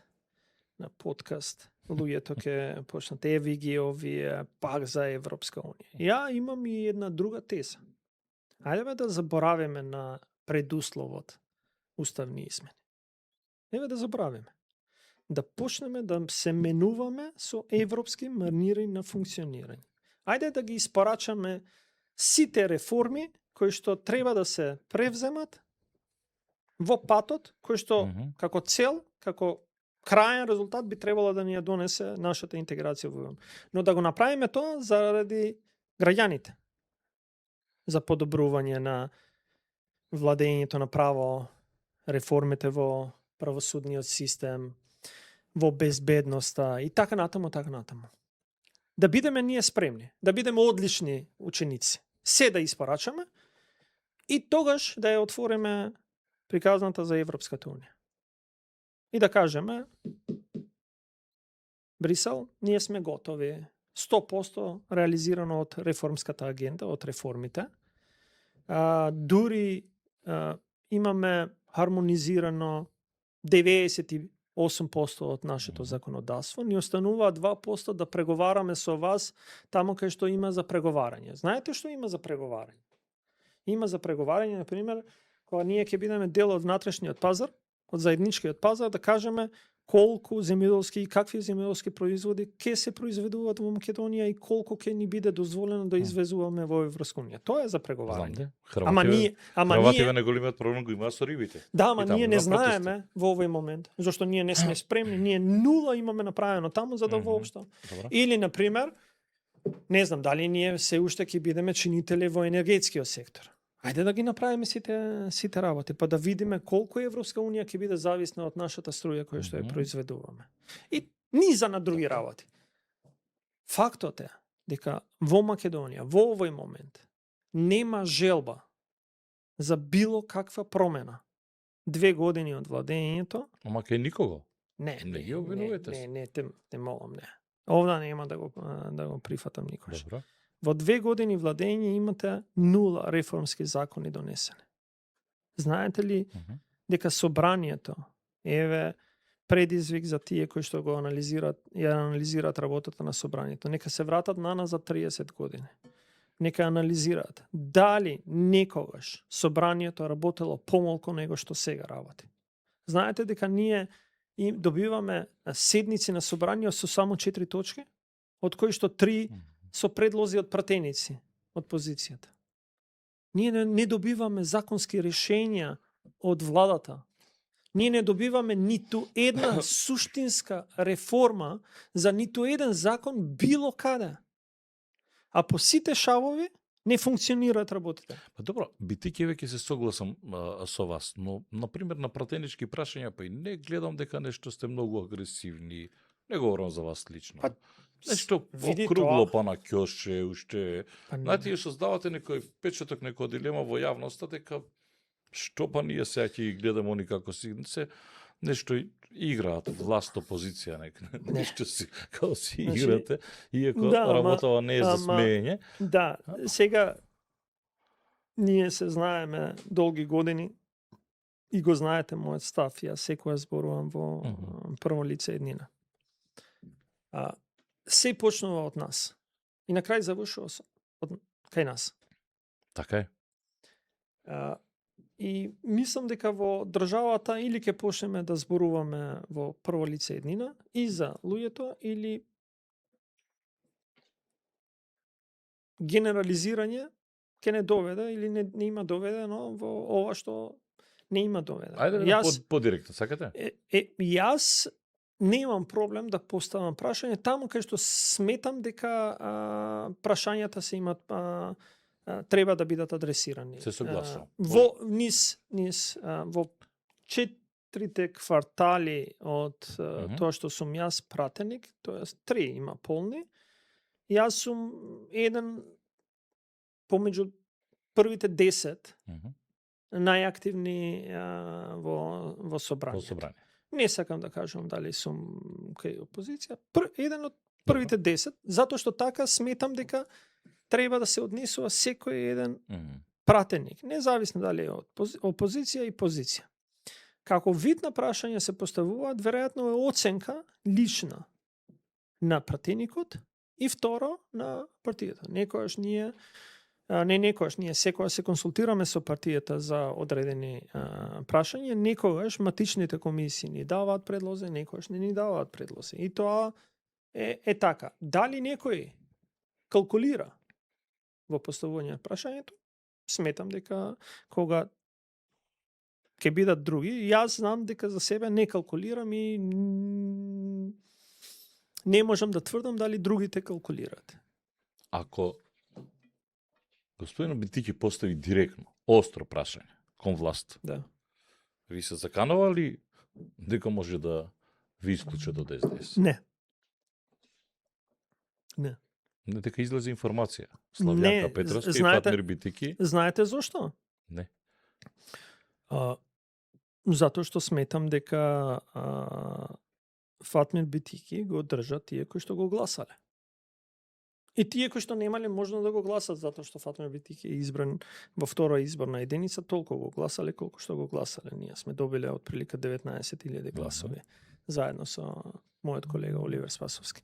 на подкаст, луѓето ќе почнат ги овие пак за Европска унија. Ја имам и една друга теза. Ајде да заборавиме на предусловот уставни измени. Еве да заборавиме. Да почнеме да се менуваме со европски манири на функционирање. Ајде да ги испорачаме сите реформи кои што треба да се превземат во патот кој што како цел, како крајен резултат би требало да ни ја донесе нашата интеграција во ЕУ. Но да го направиме тоа заради граѓаните. За подобрување на владењето на право, реформите во правосудниот систем, во безбедноста и така натаму, така натаму. Да бидеме ние спремни, да бидеме одлични ученици, се да испорачаме и тогаш да ја отвориме приказната за Европската унија. И да кажеме, Брисел, ние сме готови, 100% реализирано од реформската агенда, од реформите. Дури имаме хармонизирано 98% од нашето законодавство. Ни останува 2% да преговараме со вас таму кај што има за преговарање. Знаете што има за преговарање? Има за преговарање, например, кога ние ќе бидеме дел од внатрешниот пазар, од заедничкиот пазар, да кажеме колку земјоделски и какви земјоделски производи ќе се произведуваат во Македонија и колку ќе ни биде дозволено да извезуваме во Европска унија. Тоа е за преговарање. Ама ние не големиот проблем го има со рибите. Да, ама ние не знаеме во овој момент, зашто ние не сме спремни, ние нула имаме направено таму за да воопшто. Или на пример, не знам дали ние се уште ќе бидеме чинители во енергетскиот сектор. Ајде да ги направиме сите работи, па да видиме колку Европска унија ќе биде зависна од нашата струја која што ја произведуваме. И низа на други работи. Фактот е дека во Македонија, во овој момент, нема желба за било каква промена. 2 години од владењето. Ама кај никого? Не ги обвинувате. Не, те молам, не. Овда нема да го прифатам никош. Добро. Во 2 години владење имате 0 реформски закони донесени. Знаете ли дека собранието, еве предизвик за тие кои што го анализираат работата на собранието. Нека се вратат на назад 30 години. Нека анализираат дали некогаш собранието работело помалку него што сега работи. Знаете дека ние добиваме седници на собрание со само 4 точки, од кои што 3 со предлози од пратеници од позицијата. Ние не добиваме законски решенја од владата. Ние не добиваме ниту една суштинска реформа за ниту еден закон било каде. А по сите шавови не функционираат работите. Па добро, битики веќе се согласам со вас, но например на пратенички прашања па и не гледам дека нешто сте многу агресивни. Не говорам за вас лично. Па, нешто види округло тоа. па на ќоше, уште. Па не. Знаете, создавате некој впечаток, некоја дилема во јавноста дека што па ние сега ќе ги гледаме они како си се нешто играат власт опозиција нешто си како си Значи, играте, иако да, работава не е за смеење. Да, сега ние се знаеме долги години и го знаете мојот став. Јас секоја зборувам во прво лице еднина. Се почнува од нас. И на крај завршува од кај нас. Така е. И мислам дека во државата или ќе почнеме да зборуваме во прво лице еднина и за луѓето, или генерализирање ќе не доведе или не има доведено во ова што не има доведено. Ајде јас подиректно, сакате? Јас немам проблем да поставам прашање таму кај што сметам дека прашањата се имат треба да бидат адресирани. Се согласувам. Во во 4 квартали од тоа што сум јас пратеник, тоест 3 има полни, јас сум еден помеѓу првите 10 најактивни во собрање. Во собрање. Не сакам да кажам дали сум кај опозиција. Еден од првите 10, затоа што така сметам дека треба да се однесува секој еден пратеник, независно дали е од опозиција и позиција. Како вид на прашање се поставуваат, веројатно е оценка лична на пратеникот и второ на партијата. Некојаш ние секоја се консултираме со партијата за одредени прашања, некогаш матичните комисии ни даваат предлози, некогаш не ни даваат предлози. И тоа е така. Дали некој калкулира во поставување на прашањето? Сметам дека кога ќе бидат други, јас знам дека за себе не калкулирам и не можам да тврдам дали другите калкулираат. Ако господин Битики постави директно, остро прашање кон власт, Да. ви се заканували дека може да ви исклучат од СДС? Не. Не. Дека излезе информација. Славјанка Петровска и Фатмир Битики. Знаете зошто? Не. Затоа што сметам дека Фатмир Битики го држат тие кои што го гласале. И тие кои што немале можност да го гласат, затоа што Фатмир Битики е избран во втора изборна единица, толку го гласале колку што го гласале. Ние сме добиле отприлика 19.000 гласови, заедно со мојот колега Оливер Спасовски.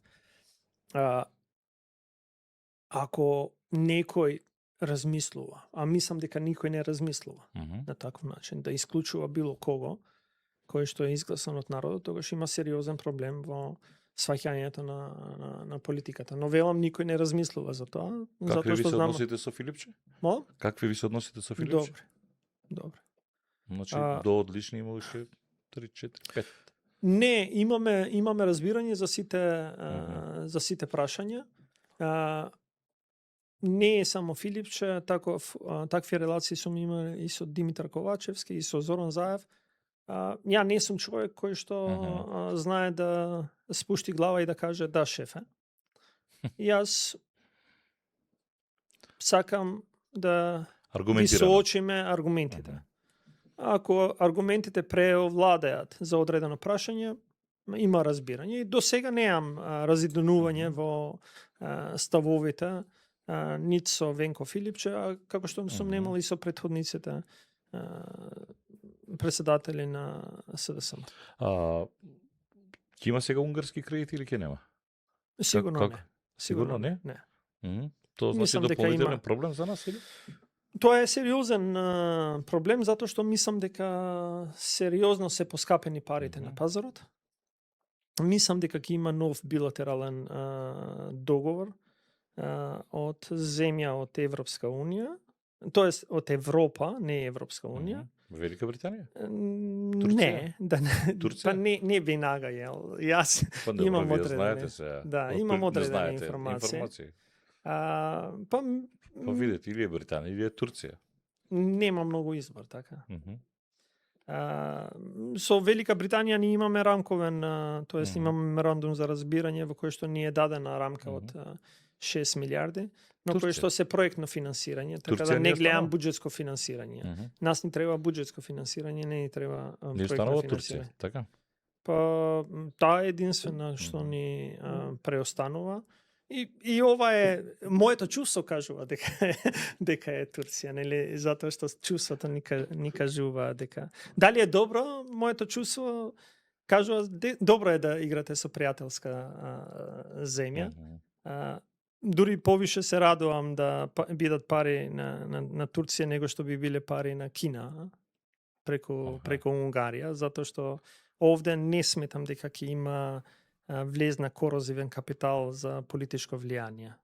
Ако некој размислува, а мислам дека никој не размислува на таков начин, да исклучува било кого, кој што е изгласан од народот, тогаш има сериозен проблем во сваќањето на политиката. Но велам, никој не размислува за тоа. Какви ви се односите со Филипче? Мо? Какви ви се односите со Филипче? Добре. Значи, до одлични има уште 3, 4, 5. Не, имаме разбирање за сите прашања. Не е само Филипче, такви релации сум имал и со Димитар Ковачевски, и со Зоран Заев. Ја не сум човек кој што знае да спушти глава и да каже да, шефе. Јас сакам да ги соочиме аргументите. Ако аргументите преовладеат за одредено прашање, има разбирање. И до сега неам разидонување во ставовите, нит со Венко Филипче, а како што сум немал и со претходниците председатели на СДСМ. Ќе има сега унгарски кредити или ќе нема? Сигурно Како? не. Сигурно не? Не. Тоа значи Мислам дека дополнителен има. проблем за нас или? Тоа е сериозен проблем затоа што мислам дека сериозно се поскапени парите на пазарот. Мислам дека ќе има нов билатерален договор од земја од Европска унија, тоест од Европа, не Европска унија. Велика Британија? Не, Турција? па не веднага јас Па имам вие одредени. знаете се. Да, имам одредени информации. Па видете, или е Британија, или е Турција. Нема многу избор, така. Со Велика Британија ние имаме рамковен, тоест имаме меморандум за разбирање во кој што ни е дадена рамка од 6 милиарди, но кој што се проектно финансирање, така Турција да не не гледам останува? буџетско финансирање. Нас ни треба буџетско финансирање, не ни треба Не проектно останува Турција, финансирање. така? Па таа е единствена што ни преостанува. И ова е моето чувство кажува дека е Турција, нели, затоа што чувството ни кажува дека дали е добро, моето чувство кажува добро е да играте со пријателска земја. Дури повише се радувам да бидат пари на Турција него што би биле пари на Кина преку Унгарија, затоа што овде не сметам дека ќе има влезна корозивен капитал за политичко влијание.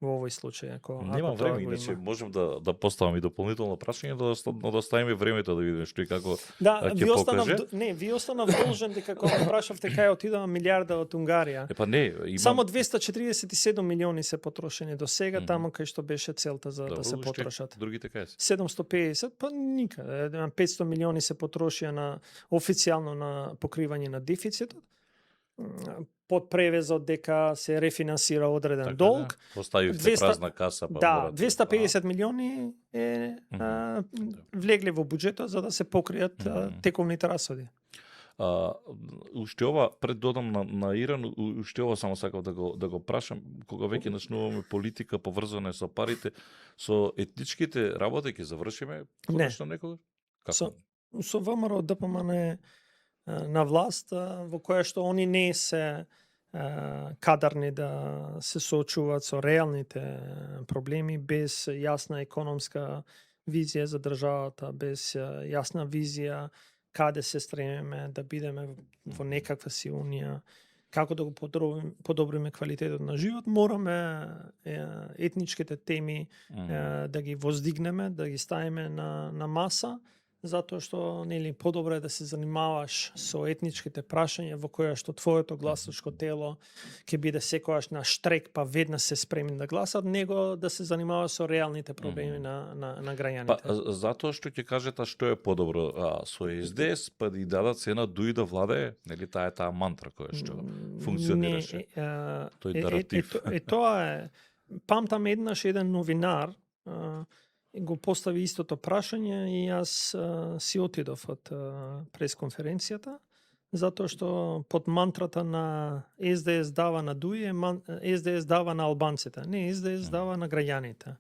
Во овој случај, ако Немам тоа време, го иначе има. можем да поставам и дополнително прашање, да ставиме времето да видиме што и како Да, ќе ви останав покаже. ви останав должен дека кога ме прашавте кај отидува милиарда од Унгарија. Па не, имам... Само 247 милиони се потрошени до сега, таму кај што беше целта за да се уште потрошат. Другите кај се? 750, па никаде. 500 милиони се потрошија на официјално на покривање на дефицитот. Под превезот дека се рефинансира одреден Така, долг. да. Поставивте 200 празна каса, па Да, морате... 250 милиони влегле во буџетот за да се покријат тековните расходи. Уште ова, пред додам на Иран, уште ова само сакав да го прашам, кога веќе начнуваме политика поврзана со парите, со етничките работи ќе завршиме конечно некогаш? Како? Со ВМРО ДПМН на власт, во која што они не се кадарни да се соочуваат со реалните проблеми, без јасна економска визија за државата, без јасна визија каде се стремиме да бидеме во некаква си унија, како да го подобриме квалитетот на живот, мораме етничките теми да ги воздигнеме, да ги ставиме на маса, затоа што нели подобро е да се занимаваш со етничките прашања во која што твоето гласачко тело ќе биде секогаш на штрек, па веднаш се спремни да гласат, него да се занимаваш со реалните проблеми на граѓаните. Па затоа што ќе кажете што е подобро со СДС, па да и дадат цена дуи да владае, нели таа е таа мантра која што функционираше. Тој наратив. Тоа е. Памтам еднаш еден новинар го постави истото прашање и јас си отидов од пресконференцијата, затоа што под мантрата на СДС дава на дуи, СДС дава на албанците. Не, СДС дава на граѓаните.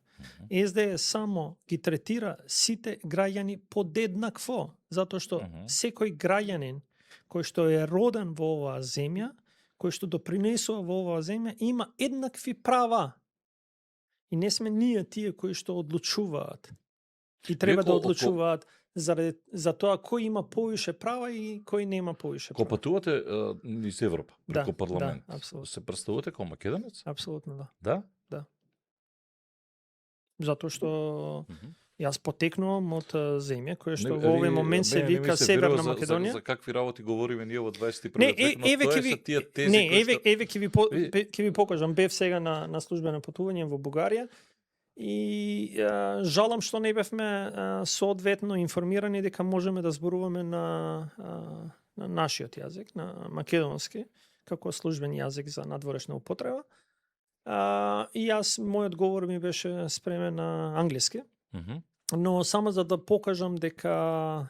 СДС само ги третира сите граѓани подеднакво, затоа што секој граѓанин кој што е роден во оваа земја, кој што допринесува во оваа земја, има еднакви права. И не сме ние тие кои што одлучуваат. И треба да одлучуваат за тоа кој има повише права и кој нема повише права. Ко патувате низ Европа, преку парламент, се представувате како македонец? Апсолутно да. Да? Да. Затоа што јас потекнувам од земја која што во овој момент се вика Северна Македонија. За какви работи говориме ние во 21 век? Еве ќе ви покажам. Бев сега на службено патување во Бугарија и жалам што не бевме соодветно информирани дека можеме да зборуваме на нашиот јазик, на македонски, како службен јазик за надворешна употреба. И јас, мојот говор ми беше спремен на англиски. Но само за да покажам дека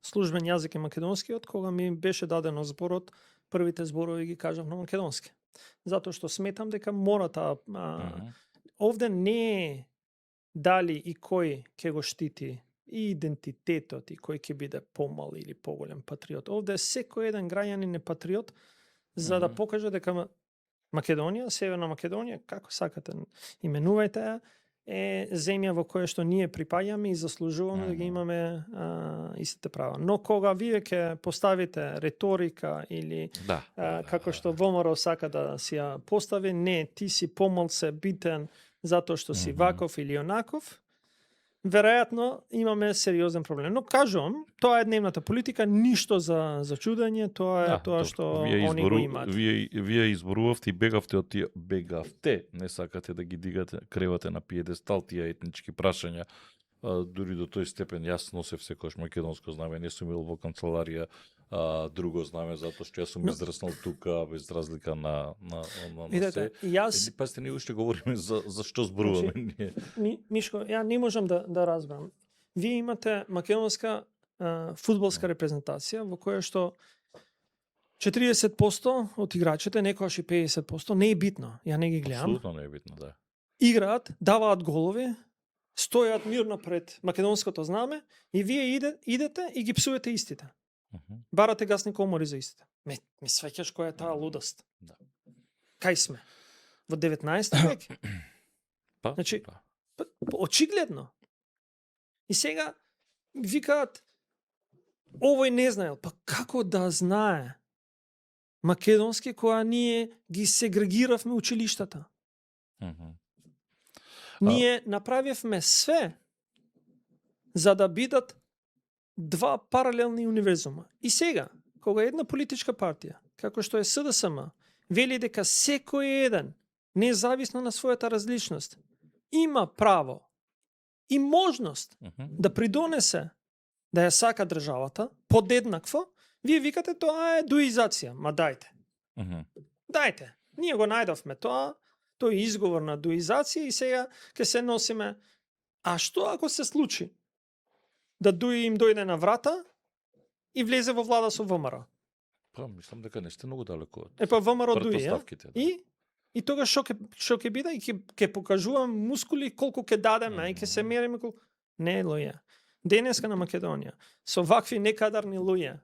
службен јазик е македонскиот, кога ми беше дадено зборот, првите зборови ги кажав на македонски. Затоа што сметам дека мора овде не е дали и кој ќе го штити и идентитетот и кој ќе биде помал или поголем патриот. Овде секој еден граѓанин е патриот за да покаже дека Македонија, Северна Македонија, како сакате именувајте ја, е земја во која што ние припаѓаме и заслужуваме да ги имаме истите права. Но кога вие ќе поставите риторика или како што ВМРО сака да си ја постави, не, ти си помалце битен затоа што си ваков или онаков, веројатно имаме сериозен проблем. Но кажувам, тоа е дневната политика, ништо за чудење, тоа е тоа што они го имаат. Вие изборувавте и бегавте, не сакате да ги дигате, кревате на пиедестал тие етнички прашања. Дури до тој степен јас носев секојаш македонско знаме, не сум бил во канцеларија друго знаме, затоа што јас сум израснал тука без разлика на Видете, јас пасте ние уште говориме за што зборуваме ние. Мишко, ја не можам да разберам. Вие имате македонска фудбалска репрезентација во која што 40% од играчите, некогаш и 50%, не е битно. Ја не ги гледам. Апсолутно не е битно, да. Играат, даваат голови, стојат мирно пред македонското знаме и вие идете и ги псувате истите. Барате гасни комори за истите. Ми свеќаш која е таа лудост. Да. Кај сме? Во 19 век? Значи, очигледно. И сега викаат овој не знаел. Па како да знае македонски која ние ги сегрегиравме училиштата? Ние направивме све за да бидат два паралелни универзума. И сега, кога една политичка партија, како што е СДСМ, вели дека секој еден, независно на својата различност, има право и можност да придонесе да ја сака државата подеднакво, вие викате тоа е дуизација. Ма дајте. Дајте. Ние го најдовме тоа, тој е изговор на дуизација и сега ќе се носиме. А што ако се случи да Дуи им дојде на врата и влезе во влада со ВМРО? Па, мислам дека не сте многу далеко од Па ВМРО Дуи, претпоставките. И тога што ќе биде и ќе покажувам мускули колку ќе дадеме и ќе се мериме колку. Не, луѓе. Денеска на Македонија со вакви некадарни луѓе.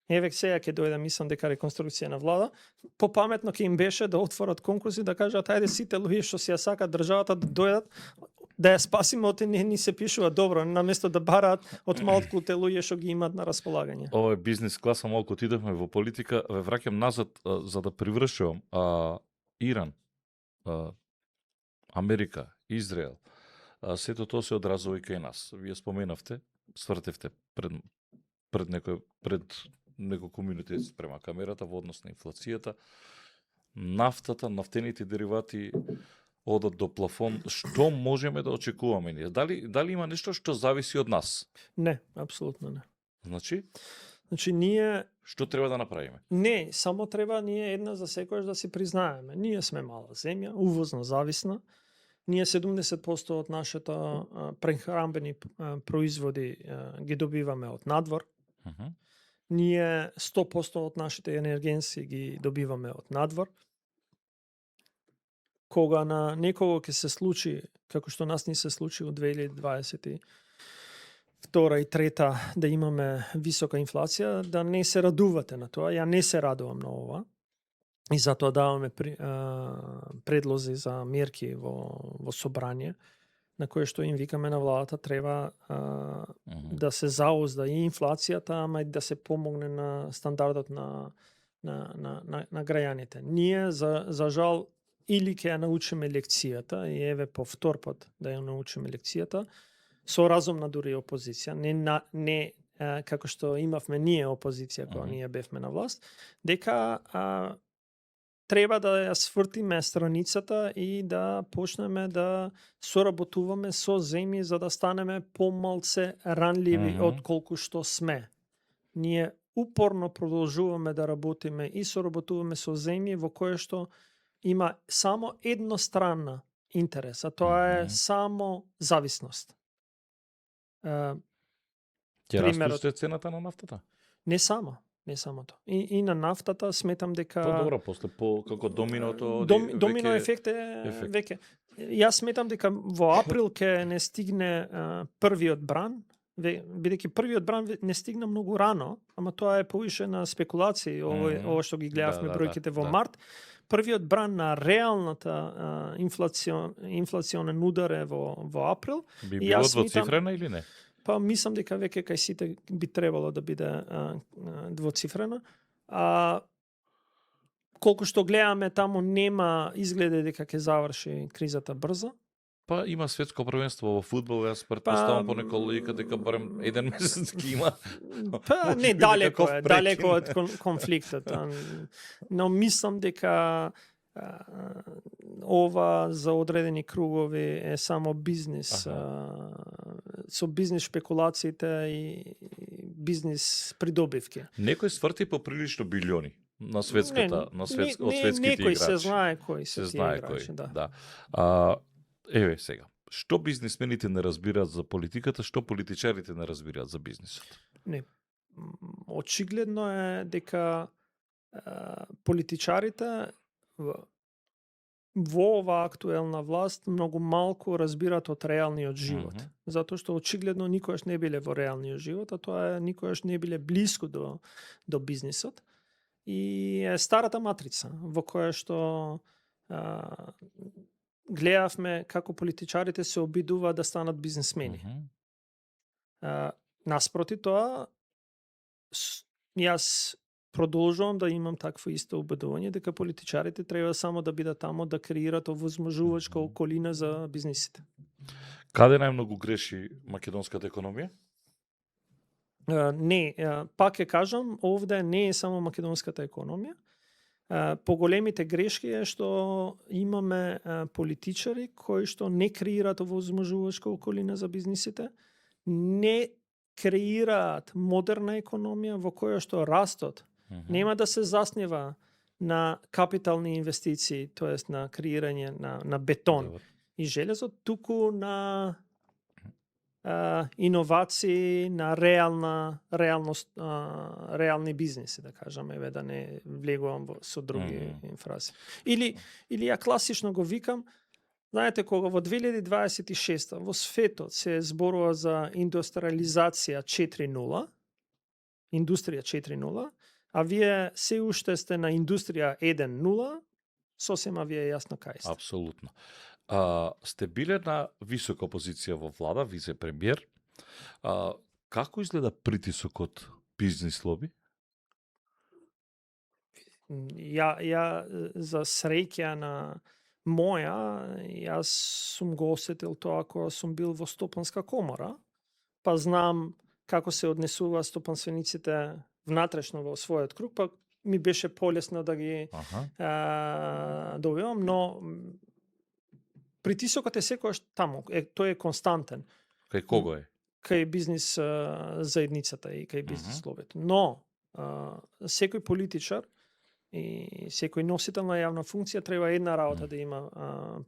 Еве сега ќе дојде, мислам дека реконструкција на влада, попаметно ќе им беше да отворат конкурси да кажат ајде сите луѓе што си ја сакаат државата да дојдат да ја спасиме од не ни се пишува добро, наместо да бараат од малкуте луѓе што ги имаат на располагање. Ова е бизнес класа, малку отидовме во политика, ве враќам назад за да привршувам. Иран, Америка, Израел, сето тоа се одразува и кај нас. Вие споменавте, свртевте пред неколку минути спрема камерата во однос на инфлацијата, нафтата, нафтените деривати одат до плафон. Што можеме да очекуваме ние? Дали има нешто што зависи од нас? Не, апсолутно не. Значи ние што треба да направиме? Не, само треба ние една за секојаш да си признаеме. Ние сме мала земја, увозно зависна. Ние 70% од нашите прехранбени производи ги добиваме од надвор. Ние 100% од нашите енергенси ги добиваме од надвор. Кога на некого ќе се случи, како што нас ни се случи во 2022 и 3 да имаме висока инфлација, да не се радувате на тоа. Ја не се радувам на ова. И затоа даваме предлози за мерки во собрание, на кое што им викаме на владата треба да се заузда и инфлацијата, ама и да се помогне на стандардот на граѓаните. Ние за жал или ќе ја научиме лекцијата, и еве по втор пат да ја научиме лекцијата, со разумна дури опозиција, не како што имавме ние опозиција кога ние бевме на власт, дека треба да ја свртиме страницата и да почнеме да соработуваме со земји за да станеме помалце ранливи од колку што сме. Ние упорно продолжуваме да работиме и соработуваме со земји во кое што има само едностранна интерес, а тоа е само зависност. Ќе расту цената на нафтата? Не само тоа. И на нафтата сметам дека Добро, после како доминото домино ефект е веќе. Јас сметам дека во април ќе не стигне првиот бран, бидејќи првиот бран не стигна многу рано, ама тоа е повише на спекулации, ова што ги гледавме бројките во март. Првиот бран на реалната инфлационен удар е во април. Би било двоцифрена или не? Па мислам дека веќе кај сите би требало да биде двоцифрена. Колку што гледаме таму нема изгледи дека ќе заврши кризата брзо. Па има светско првенство во фудбал, јас претпоставам по некоја логика дека барем еден месец ќе има. Па не далеко од конфликтот. Но мислам дека ова за одредени кругови е само бизнис. Со бизнис шпекулациите и бизнис придобивки. Некој сврти поприлично билиони на светската, од светските играчи. Некој се знае кои се тие играчи, да. Еве сега, што бизнисмените не разбираат за политиката, што политичарите не разбираат за бизнисот? Не. Очигледно е дека политичарите во оваа актуелна власт многу малку разбираат од реалниот живот. Затоа што очигледно никогаш не биле во реалниот живот, а тоа е никогаш не биле блиску до бизнисот. И е старата матрица во која што гледавме како политичарите се обидуваат да станат бизнисмени. Наспроти тоа, јас продолжувам да имам такво исто убедување дека политичарите треба само да бидат таму да креираат овозможувачка околина за бизнисите. Каде најмногу греши македонската економија? Не, пак ќе кажам, овде не е само македонската економија. Поголемите грешки е што имаме политичари кои што не креираат овозможувачка околина за бизнисите, не креираат модерна економија во која што растот нема да се заснива на капитални инвестиции, тоест на креирање на бетон и железо, туку на иновации, на реални бизнеси, да кажаме, да не влегувам со други фрази. Или ја класично го викам, знаете кога во 2026 во светот се зборува за индустриализација 4.0, индустрија 4.0, а вие се уште сте на индустрија 1.0, сосема ви е јасно кај сте. Апсолутно. Сте биле на висока позиција во влада, вице-премиер. Како изгледа притисокот бизнис лоби? Ја за среќа на моја, јас сум го осетил тоа кога сум бил во стопанска комора, па знам како се однесува стопанствениците внатрешно во својот круг, па ми беше полесно да ги добивам, но притисокот е секогаш таму, тој е константен. Кај кого е? Кај бизнис заедницата и кај бизнис лобито. Но секој политичар и секој носител на јавна функција треба една работа да има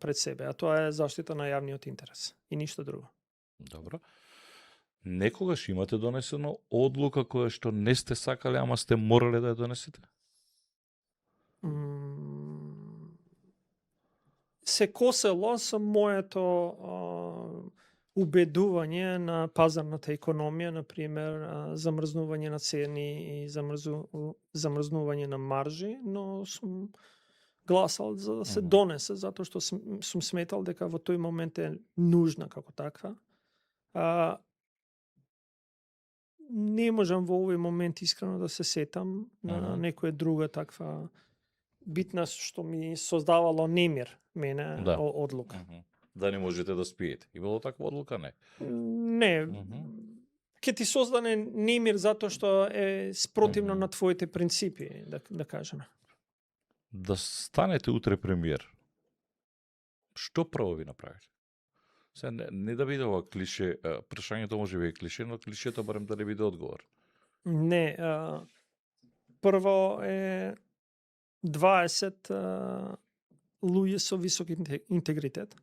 пред себе, а тоа е заштита на јавниот интерес и ништо друго. Добро. Некогаш имате донесено одлука која што не сте сакале, ама сте морале да ја донесете? Се косело со моето убедување на пазарната економија, например, замрзнување на цени и замрзнување на маржи, но сум гласал за да се донесе, затоа што сум сметал дека во тој момент е нужна како таква. Не можам во овој момент искрено да се сетам на некоја друга таква битна што ми создавало немир мене одлука. Да не можете да спиете. Имало таква одлука, не? Не. Ке ти создане немир затоа што е спротивно на твоите принципи, да кажеме. Да станете утре премиер, што прво ви направите? Се не да биде ова клише, прашањето може би е клише, но клишето барем да не биде одговор. Не, прво е 20 луѓе со висок интегритет,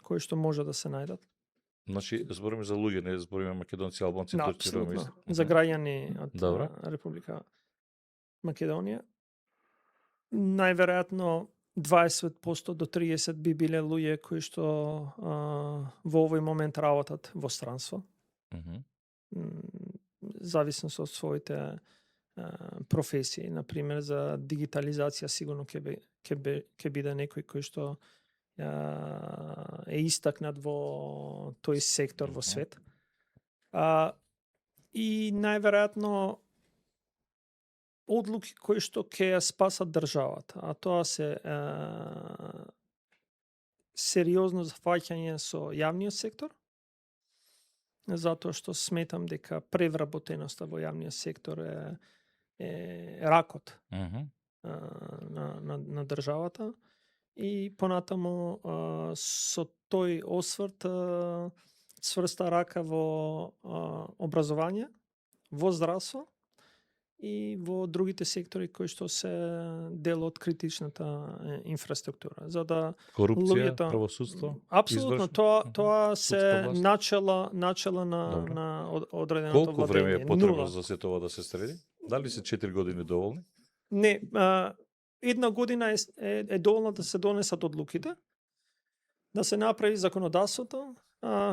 кои што може да се најдат. Значи, збориме за луѓе, не збориме македонци, албанци, турци, роми. За граѓани од Република Македонија. Најверојатно 20% до 30% би биле луѓе кои што во овој момент работат во странство. Зависно од своите професии, например за дигитализација сигурно ќе биде некој кој што е истакнат во тој сектор во свет. И најверојатно одлуки кои што ќе ја спасат државата, а тоа се сериозно зафаќање со јавниот сектор, затоа што сметам дека превработеноста во јавниот сектор е ракот на државата и понатаму со тој осврт сврста рака во образование, во здравство и во другите сектори кои што се дел од критичната инфраструктура. За да корупција, правосудство? Апсолутно, тоа се начела на одреденото Колку време е потребно нула. за се тоа да се среди? Дали се 4 години доволни? Не, една година е доволна да се донесат одлуките, да се направи законодавството,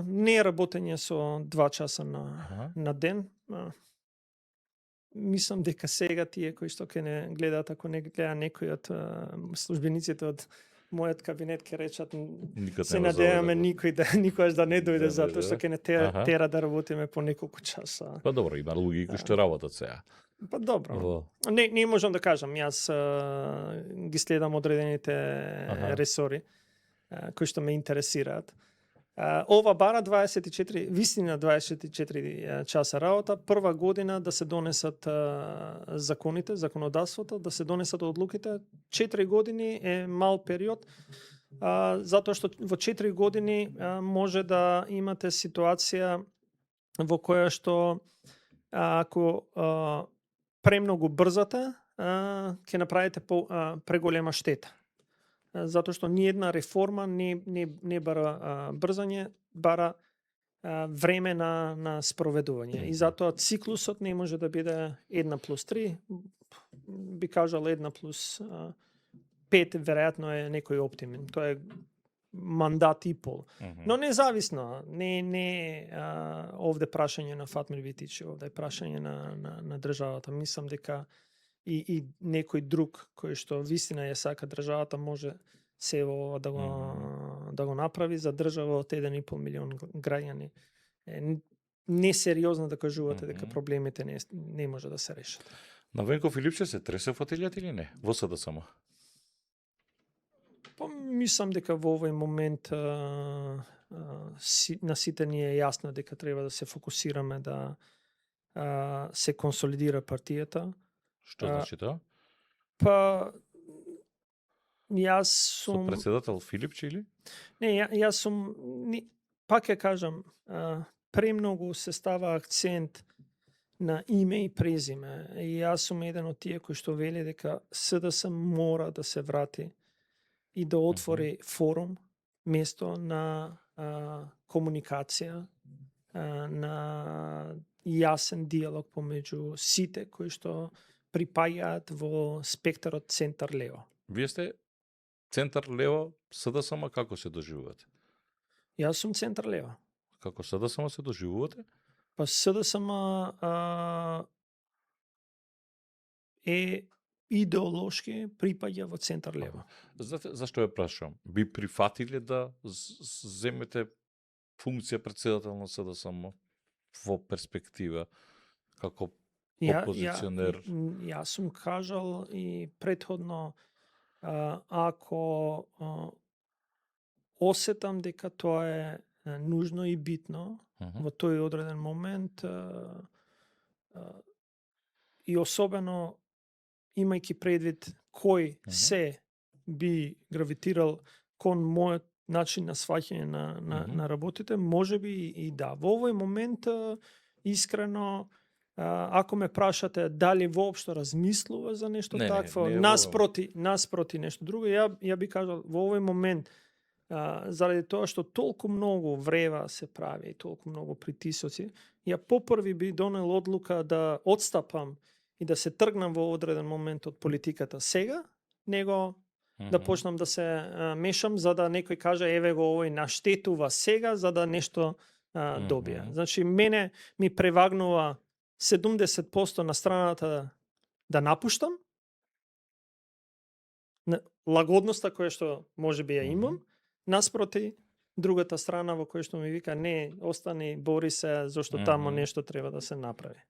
не е работење со 2 часа на ден. Мислам дека сега тие кои што ќе не гледаат, ако не гледа некој од службениците од мојот кабинет ќе речат се надеваме никош да не дојде затоа што ќе не тера да работиме по неколку часа. Па добро, има луѓе кои што работат сега. Па добро. Не можам да кажам, јас ги следам одредените ресори кои што ме интересираат. Ова бара 24, вистина 24 часа работа, прва година да се донесат законите, законодавството, да се донесат одлуките. 4 години е мал период, затоа што во 4 години може да имате ситуација во која што ако премногу брзате, ќе направите преголема штета. Затоа што ни една реформа не бара брзање, бара време на спроведување. И затоа циклусот не може да биде 1+3, би кажал 1+5, веројатно е некој оптимум. Тоа е мандат и пол. Но независно, не овде прашање на Фатмир Витич, овде е прашање на државата. Мислам дека и некој друг кој што вистина ја сака државата може се ова да го направи за држава од 1,5 милион граѓани. Несериозно да кажувате дека проблемите не може да се решат. На Венко Филипче се тресе фотелјата или не? Во СДСМ? Па мислам дека во овој момент на сите ни е јасно дека треба да се фокусираме да се консолидира партијата. Што значи тоа? Па јас сум Со председател Филипче или? Не, јас сум пак ќе кажам, премногу се става акцент на име и презиме. И јас сум еден од тие кои што вели дека СДС мора да се врати и да отвори форум, место на комуникација, на јасен диалог помеѓу сите кои што припаѓаат во спектарот центар-лево. Вие сте центар-лево, СДСМ како се доживувате? Јас сум центар-лево. Како СДСМ се доживувате? Па СДСМ е идеолошки припаѓа во центар-лево. Знаете зашто ја прашувам? Би прифатиле да земете функција председател на СДСМ во перспектива како опозиционер? Јас сум кажал и претходно, ако осетам дека тоа е нужно и битно во тој одреден момент и особено имајќи предвид кој се би гравитирал кон мојот начин на сваќање на работите, можеби и да. Во овој момент искрено, ако ме прашате дали воопшто размислува за нешто такво, наспроти нешто друго, ја би кажал во овој момент, заради тоа што толку многу врева се прави и толку многу притисоци, ја попрви би донел одлука да отстапам и да се тргнам во одреден момент од политиката сега, него да почнам да се мешам за да некој каже еве го овој наштетува сега за да нешто добија. Значи мене ми превагнува 70% на страната да напуштам, лагодноста која што можеби ја имам, наспроти другата страна во која што ми вика не, остани, бори се, зашто тамо нешто треба да се направи.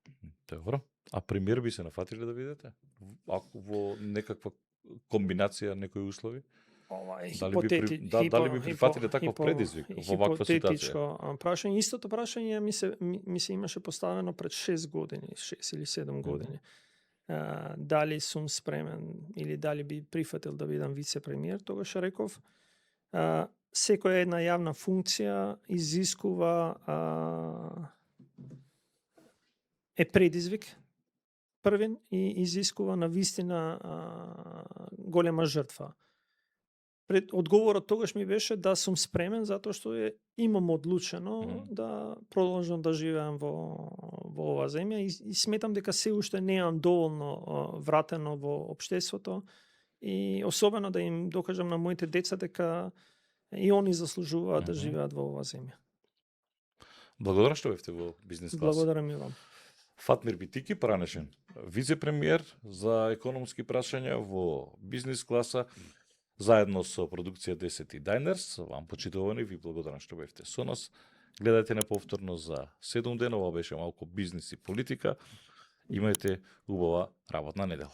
Добро. А премиер би се нафатиле да видите? Ако во некаква комбинација некои услови? Дали би прифатиле таков предизвик во ваква ситуација? Хипотетичко прашање, истото прашање ми се имаше поставено пред 6 години, 6 или 7 години. Дали сум спремен или дали би прифатил да бидам вице-премиер, тогаш реков секоја една јавна функција изискува предизвик првен и изискува на вистина голема жртва. Одговорот тогаш ми беше да сум спремен затоа што имам одлучено да продолжам да живеам во оваа земја и сметам дека се уште немам доволно вратено во општеството и особено да им докажам на моите деца дека и они заслужуваат да живеат во оваа земја. Благодарам што бевте во бизнес класа. Благодарам и вам. Фатмир Битики, пранешен вице-премиер за економски прашања во бизнес класа, заедно со продукција 10 и Diners. Вам почитувани, ви благодарам што бевте со нас. Гледајте не повторно за 7 дена, ова беше малку бизнес и политика. Имајте убава работна недела.